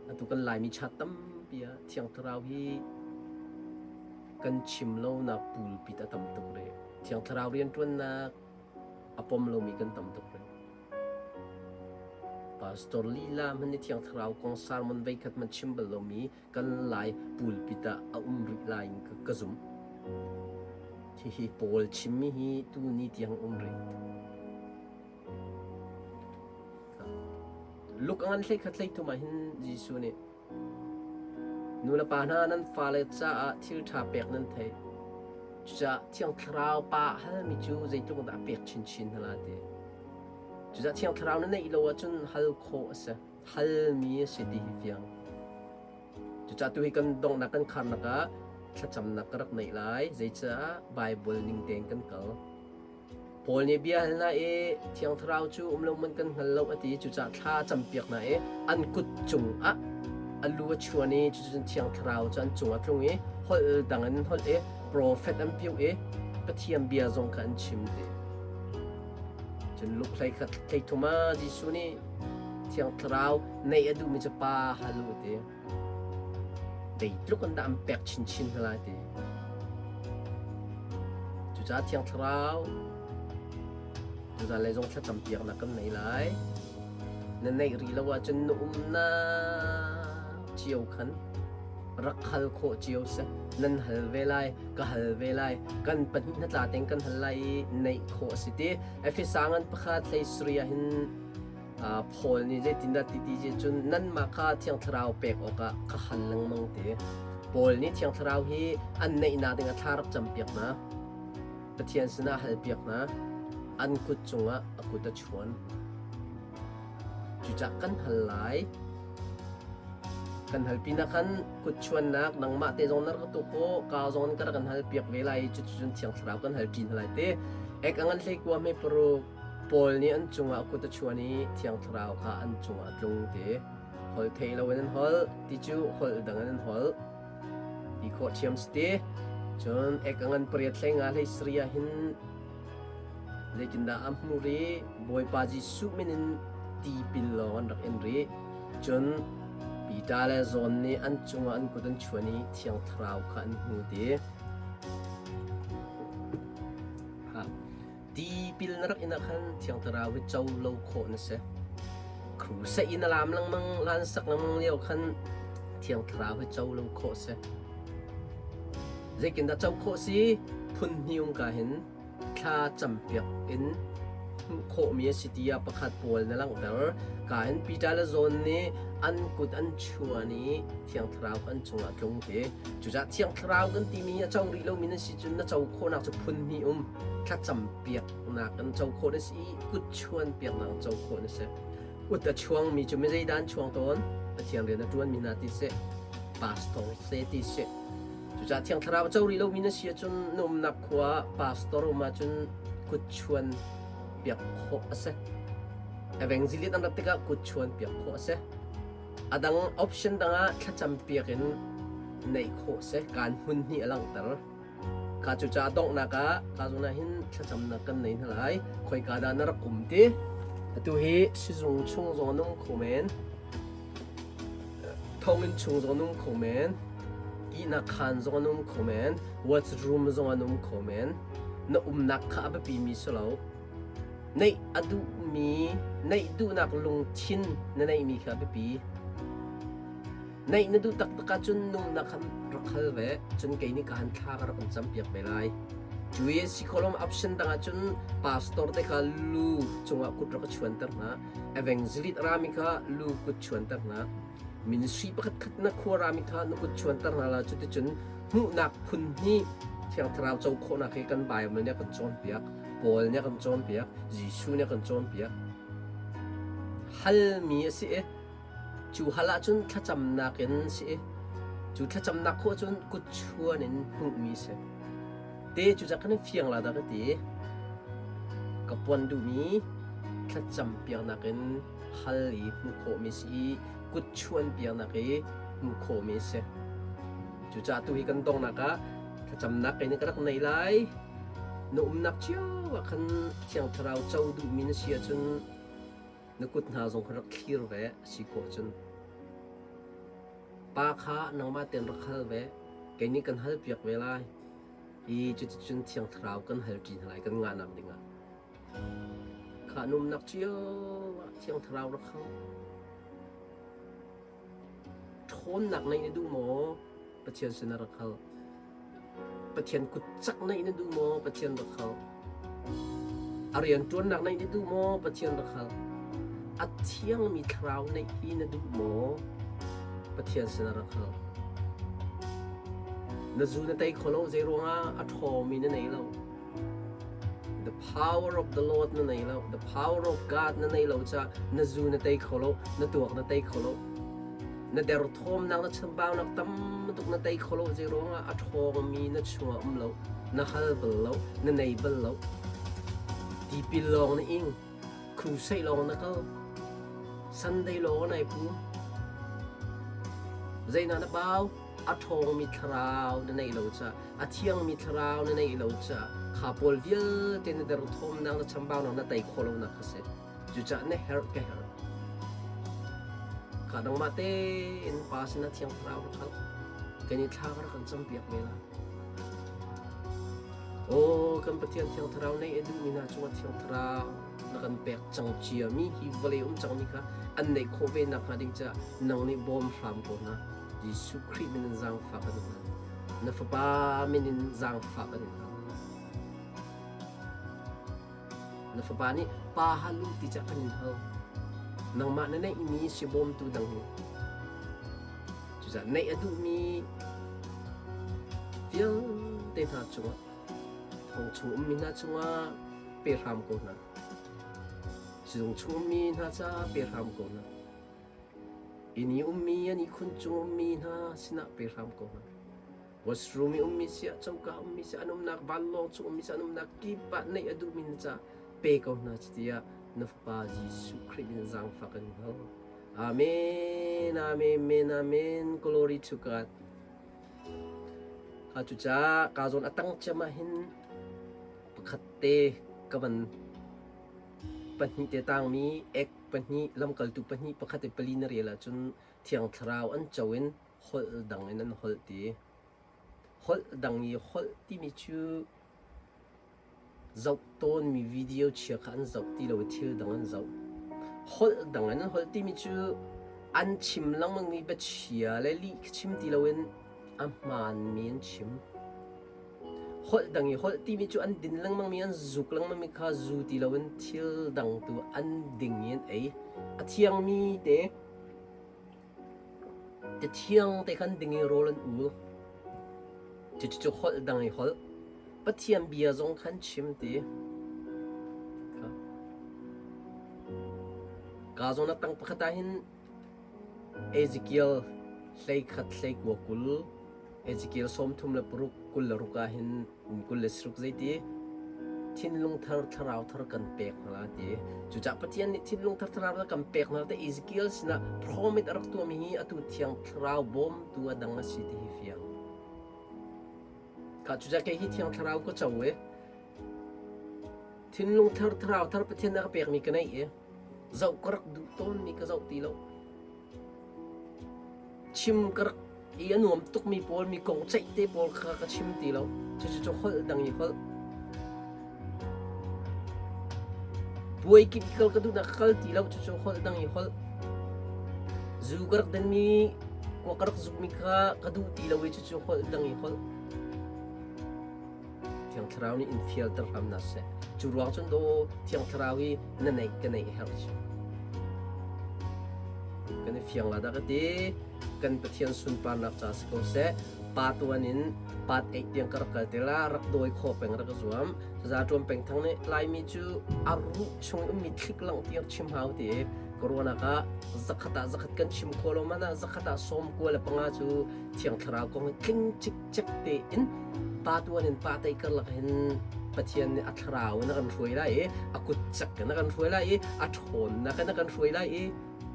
Atu kan Laimi chat tampi ah Thiang Thlarau hi kan chim lonak pulpit a tam tuk rih. Thiang Thlarau rianṭuannak a pom lomi kan tam tuk rih. Pastor lila hmanh nih Thiang Thlarau kong sermon veikhat hmanh chim bal lomi kan Lai pulpit ah a um rih lai in ka zumh. Hihi Paul chimmi hi tuni tiang um rih. Luk a ngan hlei khat hlei thum ah hin Jesuh nih. Nu le pa hna nan fale caah thil ṭha pek nan theih. Cucaah Thiang Thlarau Pa halmi cu zeitluk dah a pek chinchin hna lai ti. Cucaah Thiang Thlarau na neih lo ahcun hal khawh a si. Halmi a si ti hi fiang. Cucaah tuhi kan donghnak kan kharnak ah thlacamnak ka rak neih lai. Zeicah Baibal ning tein kan kal. Paul nih bia hal hna i Thiang Thlarau cu um lo man kan hngal lo a ti. Cucaah thla a campiak hna i an kut cungah a lu a chuan i cucun Thiang Thlarau cu an cungah a tlung i holh dang in an holh i profet an piu i Pathian bia zong kha an chim ti. Cun Luke 13 thum ah Jesuh nih Thiang Thlarau neih a duhmi cu Pa hal u ti. Zeitluk in dah an pek chinchin hna lai ti. Cucaah Thiang Thlarau tuzan lei zong thlacam piaknak kan nei lai. Na neih rih lo ahcun na umnak cio khan rak hal khawh cio seh. Nan hal ve lai, ka hal ve lai, kan pahnih hnatla tein kan hal lai i neih khawh a si ti. Efesa ngan pakhat hlei sarih ah hin Paul nih zeitindah ti ti cun nanmah kha Thiang Thlarau pek awkah ka hal lengmang ti. Paul nih Thiang Thlarau hi an neihnak ding a thla rak campiak hna. Pathian sinah halpiak hna. An kut cungah a kut a chuan. Cucah kan hal lai. Kan hal pinah khan kut chuannak nangmah te zong na rak tu ko ka zong ka rak kan hal piak ve lai cucun Thiang Thlarau kan hal ṭi hna lai te. Ek angan hlei kua me paruk Paul nih an cungah kut a chuan i Thiang Thlarau kha an cungah a tlung ti. Holh thei loin an holh ti cu holh dang in an holh ti khawh ṭhiam si ti. Cun ek a ngan pariat hlei nga hlei sarih ah hin zeitindah a hmu rih? Bawipa Jesuh min in tipil lawng an rak in rih. Cun Peter le John nih an cungah an kut an chuan i Thiang Thlarau kha an hmu ti. Tipil na rak in ah khan Thiang Thlarau hi co lo khawh na si. Crusade in a lam lengmang, lan sak lengmang lio khan Thiang Thlarau hi co lo khawh si. Zeitindah co khawh si? Phun hnih um ka hin thla campiak in hmuh khawhmi a si tiah pakhat pawl na langhter. Ka hin Peter le John nih an kut an chuan i Thiang Thlarau an cungah tlung ti. Cucaah Thiang Thlarau kan timi hi a co rih lomi na si cun na co khawhnak cu phun hnih um. Thlacam piaknak kan co khawh na si i kut chuan piaknak an co khawh na si. Ut a chuangmi cu mi zeidah an chuang tawn? Pathian rian a ṭuanmi hna ti seh, pastor se ti seh. Cucaah Thiang Thlarau a co rih lomi na si ahcun na umnak khua ah pastor um ahcun kut chuan piak khawh a si. Evangelist an rat tikah kut chuan piak khawh a si. A dang option dang ah thlacam piak in neih khawh si. Kaan hmun hnih a langhter. Ka cucaah donghnak ah ka zawn ah hin thlacamnak kan nei hna lai. Khoika dah na rak um ti? Atu hi sizung chung zong an um kho men. Thonginn chung zong an um kho men. Ihnak khaan zong an um kho men. Washroom zong an um kho men. Na umnak kha a biapimi si lo. Neih a duhmi, neih duhnak lungthin na neihmi kha a biapi. Neih na duh taktak ahcun numnak khan rak hal ve, cun kei nih ka han thla ka rak in campiak ve lai. Cu i si khawh option dang ahcun pastor te kha lu cungah kut rak ka chuanter hna, evangelist rami kha lu kut chuanter hna, ministry pakhat khat na khua rami kha na kut chuanter hna la cuticun hmuhnak phun hnih Thiang Thlarau co khawhnak hi kan Bible nih a kan cawnpiak. Paul nih a kan cawnpiak, Jesuh nih a kan cawnpiak. Halmi a si i cu hal ahcun thlacamnak in a si i cu thlacamnak khawh cun kutchuan in hmuhmi a si. Te cu cak kan fiang la dah ka ti. Ka puan duhmi thlacam piaknak in hal i hmuh khawhmi a si i kutchuan piaknak i hmuh khawhmi a si. Cucaah tu hi kan donghnak ah thlacamnak kei nih ka rak nei lai. Na umnak cio ah khan Thiang Thlarau co duhmi na si ahcun na kut hna zong kha rak thlir ve a si khawh cun. Pa kha nangmah tein rak hal ve. Kei nih kan halpiak ve lai. I cuticun Thiang Thlarau kan hal ṭi hna lai kan ngahnak dingah. Kha na umnak cio ah Thiang Thlarau rak hal. Ṭhawnnak neih na duh maw? Pathian sinah rak hal. Pathian kut cak neih na duh maw? Pathian rak hal. A rian ṭuannak neih na duh maw? Pathian rak hal. A thiangmi thlarau neih hi na duh maw? Pathian sinah rak hal. Na zu na tei kho lo zei ruangah a ṭhawngmi na nei lo. The power of the Lord na nei lo. The power of God na nei lo caah na zu na tei kho lo, na tuak na tei kho lo. Na derthawmnak na chambaunak tam tuk na tei kho lo zei ruangah a ṭhawngmi na chungah um lo. Na hal bal lo, na nei bal lo. Tipil lawng na ing. Crusade lawng na kal. Sunday lawng nai pum. Zeidah na bau? A ṭhawngmi thlarau na neih lo caah, a thiangmi thlarau na neih lo caah, kha pawl vialte na derthawmnak, na chambaunak na tei khawh lonak kha si. Cucaah na herh ka herh. Kha nangmah tein Pa sinah Thiang Thlarau rak hal. Kan i thla ka rak kan campiak ve lai. Aw kan Pathian Thiang Thlarau nei a duhmi hna cungah Thiang Thlarau na kan pek cang ciami hi vawlei um cangmi kha an neih khawh ve nakhnga ding caah nang nih bawm hram ko hna. Jesuh Khrih min in zaangfah kan in hal. Na Fapa min in zaangfah kan in hal. Na fapa nih pa hal u ti cah kan in hal. Nangmah na neihmi si bawmtu dang hi. Cucaah neih a duhmi vialte hna cungah thong chung ummi hna cungah pe hram ko hna. Sizung chung ummi hna caah pe hram ko hna. Inn i ummi an ihkhun cung ummi hna sinah pe hram ko hna. Washroom i ummi siah, coka ummi siah, an umnak vanlawng chung ummi siah, an umnak kip ah neih a duhmi na caah pe ko hna tiah na Fapa Jesuh Khrih min zaangfah kan hal. Amen, amen, amen. Glory to God. Kha cucaah ka zawn a tang ciam ah hin pakhat te ka van pahnih te tangmi ek pahnih lamkaltu pahnih pakhat i pali na rel ahcun Thiang Thlarau an co in holh dang in an holh ti. Holh dang i holh timi cu zoh tawnmi video chia kha an zoh ti lo i thil dang an zoh. Holh dang in an holh timi cu an chim lengmangmi biachia le lih chim ti loin a hmaanmi an chim. Holh dang i holh timi cu an din lengmangmi, an zuk lengmangmi kha zu ti loin thil dang tu an ding i an ei. A thiangmi te ti thiang te khan ding i rawl an ul. Cucu holh dang i holh. Pathian bia zong khan chim ti. Ka zawn a tang pakhat ah hin Ezekiel hleikhat hleikua 20, Ezekiel 36 26 ah hin 26 zeiti thinlung thar thlarau thar kan pek hna la ti. Cucaah Pathian nih thinlung thar thlarau thar kan pek hna te Ezekiel sinah promise a rak tuahmi hi atu thiang thlarau bawmtu a dang a si ti hi fiang. Kha cucaah kei hi thiang thlarau ka co i thinlung thar thlarau thar Pathian a ka pekmi ka neih i Zoh ka rak duh tawnmi ka zoh ti lo. Chim ka rak i a nuam tukmi pawl mi kong ceih te pawl kha ka chim ti lo. Cucu cu holh dang i holh. Puai kip i kal ka duhnak ka kal ti lo. Cucu holh dang i holh. Zu ka rak denmi, kuak ka rak zukmi kha ka duh ti lo i cucu holh dang i holh. Thiang Thlarau nih in fialter hram hna seh. Cu ruang cun daw Thiang Thlarau hi na neih ka neih herh cu. Kan i fiang la dah ka ti. Kan Pathian sunparnak ca si ko seh. Pa tuan in pat eih tiang ka rak kal te la rak dawi khawh peng rak ka zuam. Za tuan peng thang nih Laimi cu a ruh chung ummi thlik lang tiang chim hau ti ka ruahnak ah zakhat ah zakhat kan chim khawh lo man ah zakhat ah 95 cu Thiang Thlarau kong hi tling cikcek tein pa tuan in pa tei karlak hin Pathian nih a thlarau in a kan hruai lai i a kut cak in a kan hruai lai i a ṭhawnnak in a kan hruai lai i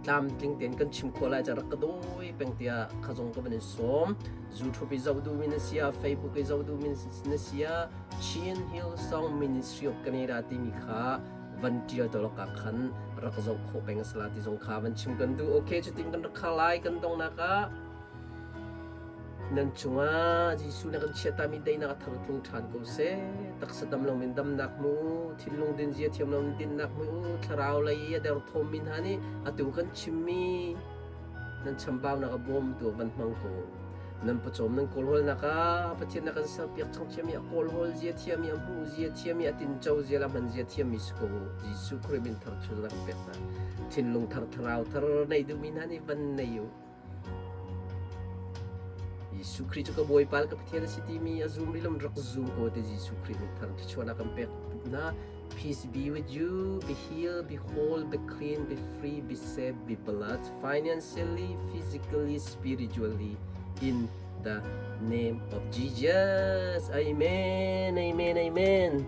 tlamtling tein kan chim khawh lai ca rak ka dawi peng tiah kha zong ka van in sawm YouTube i zoh duhmi na si ah Facebook i zoh duhmi na si ah Chin Hill Song Ministry of Canada timi kha van ṭial tawlok ah khan rak zoh khawh peng a si la ti zong kha van chim kan duh okay cutin kan rak khar lai kan donghnak ah Nan cungah Jesuh na kan chiahtami daihnak a thar tlung ṭhan ko seh. Taksa dam loin damnak hmu u, thinlung dinzia thiam loin dinnak hmu u, thlarau lei i a derthawmmi hna nih atu kan chimmi nan chambaunak a bawmtu ah van hmang ko. Nan pawcawm nan kawlhawlnak ah Pathian na kan serpiak cang ciami a kawlhawl zia thiami, a hmuh zia thiami, a tinco zia le a hman zia thiammi si ko u. Jesuh Khrih min thar cu na kan pek hna. Thinlung thar, thlarau thar nei duhmi hna nih van nei u. Jesuh Khrih cu ka Bawipa le ka Pathian a si timi a zum rih lo rak zum ko te Jesuh Khrih min thar thluachuahnak kan pek hna. Peace be with you, be healed, be whole, be clean, be free, be safe, be blessed financially, physically, spiritually in the name of Jesus. Amen, amen, amen.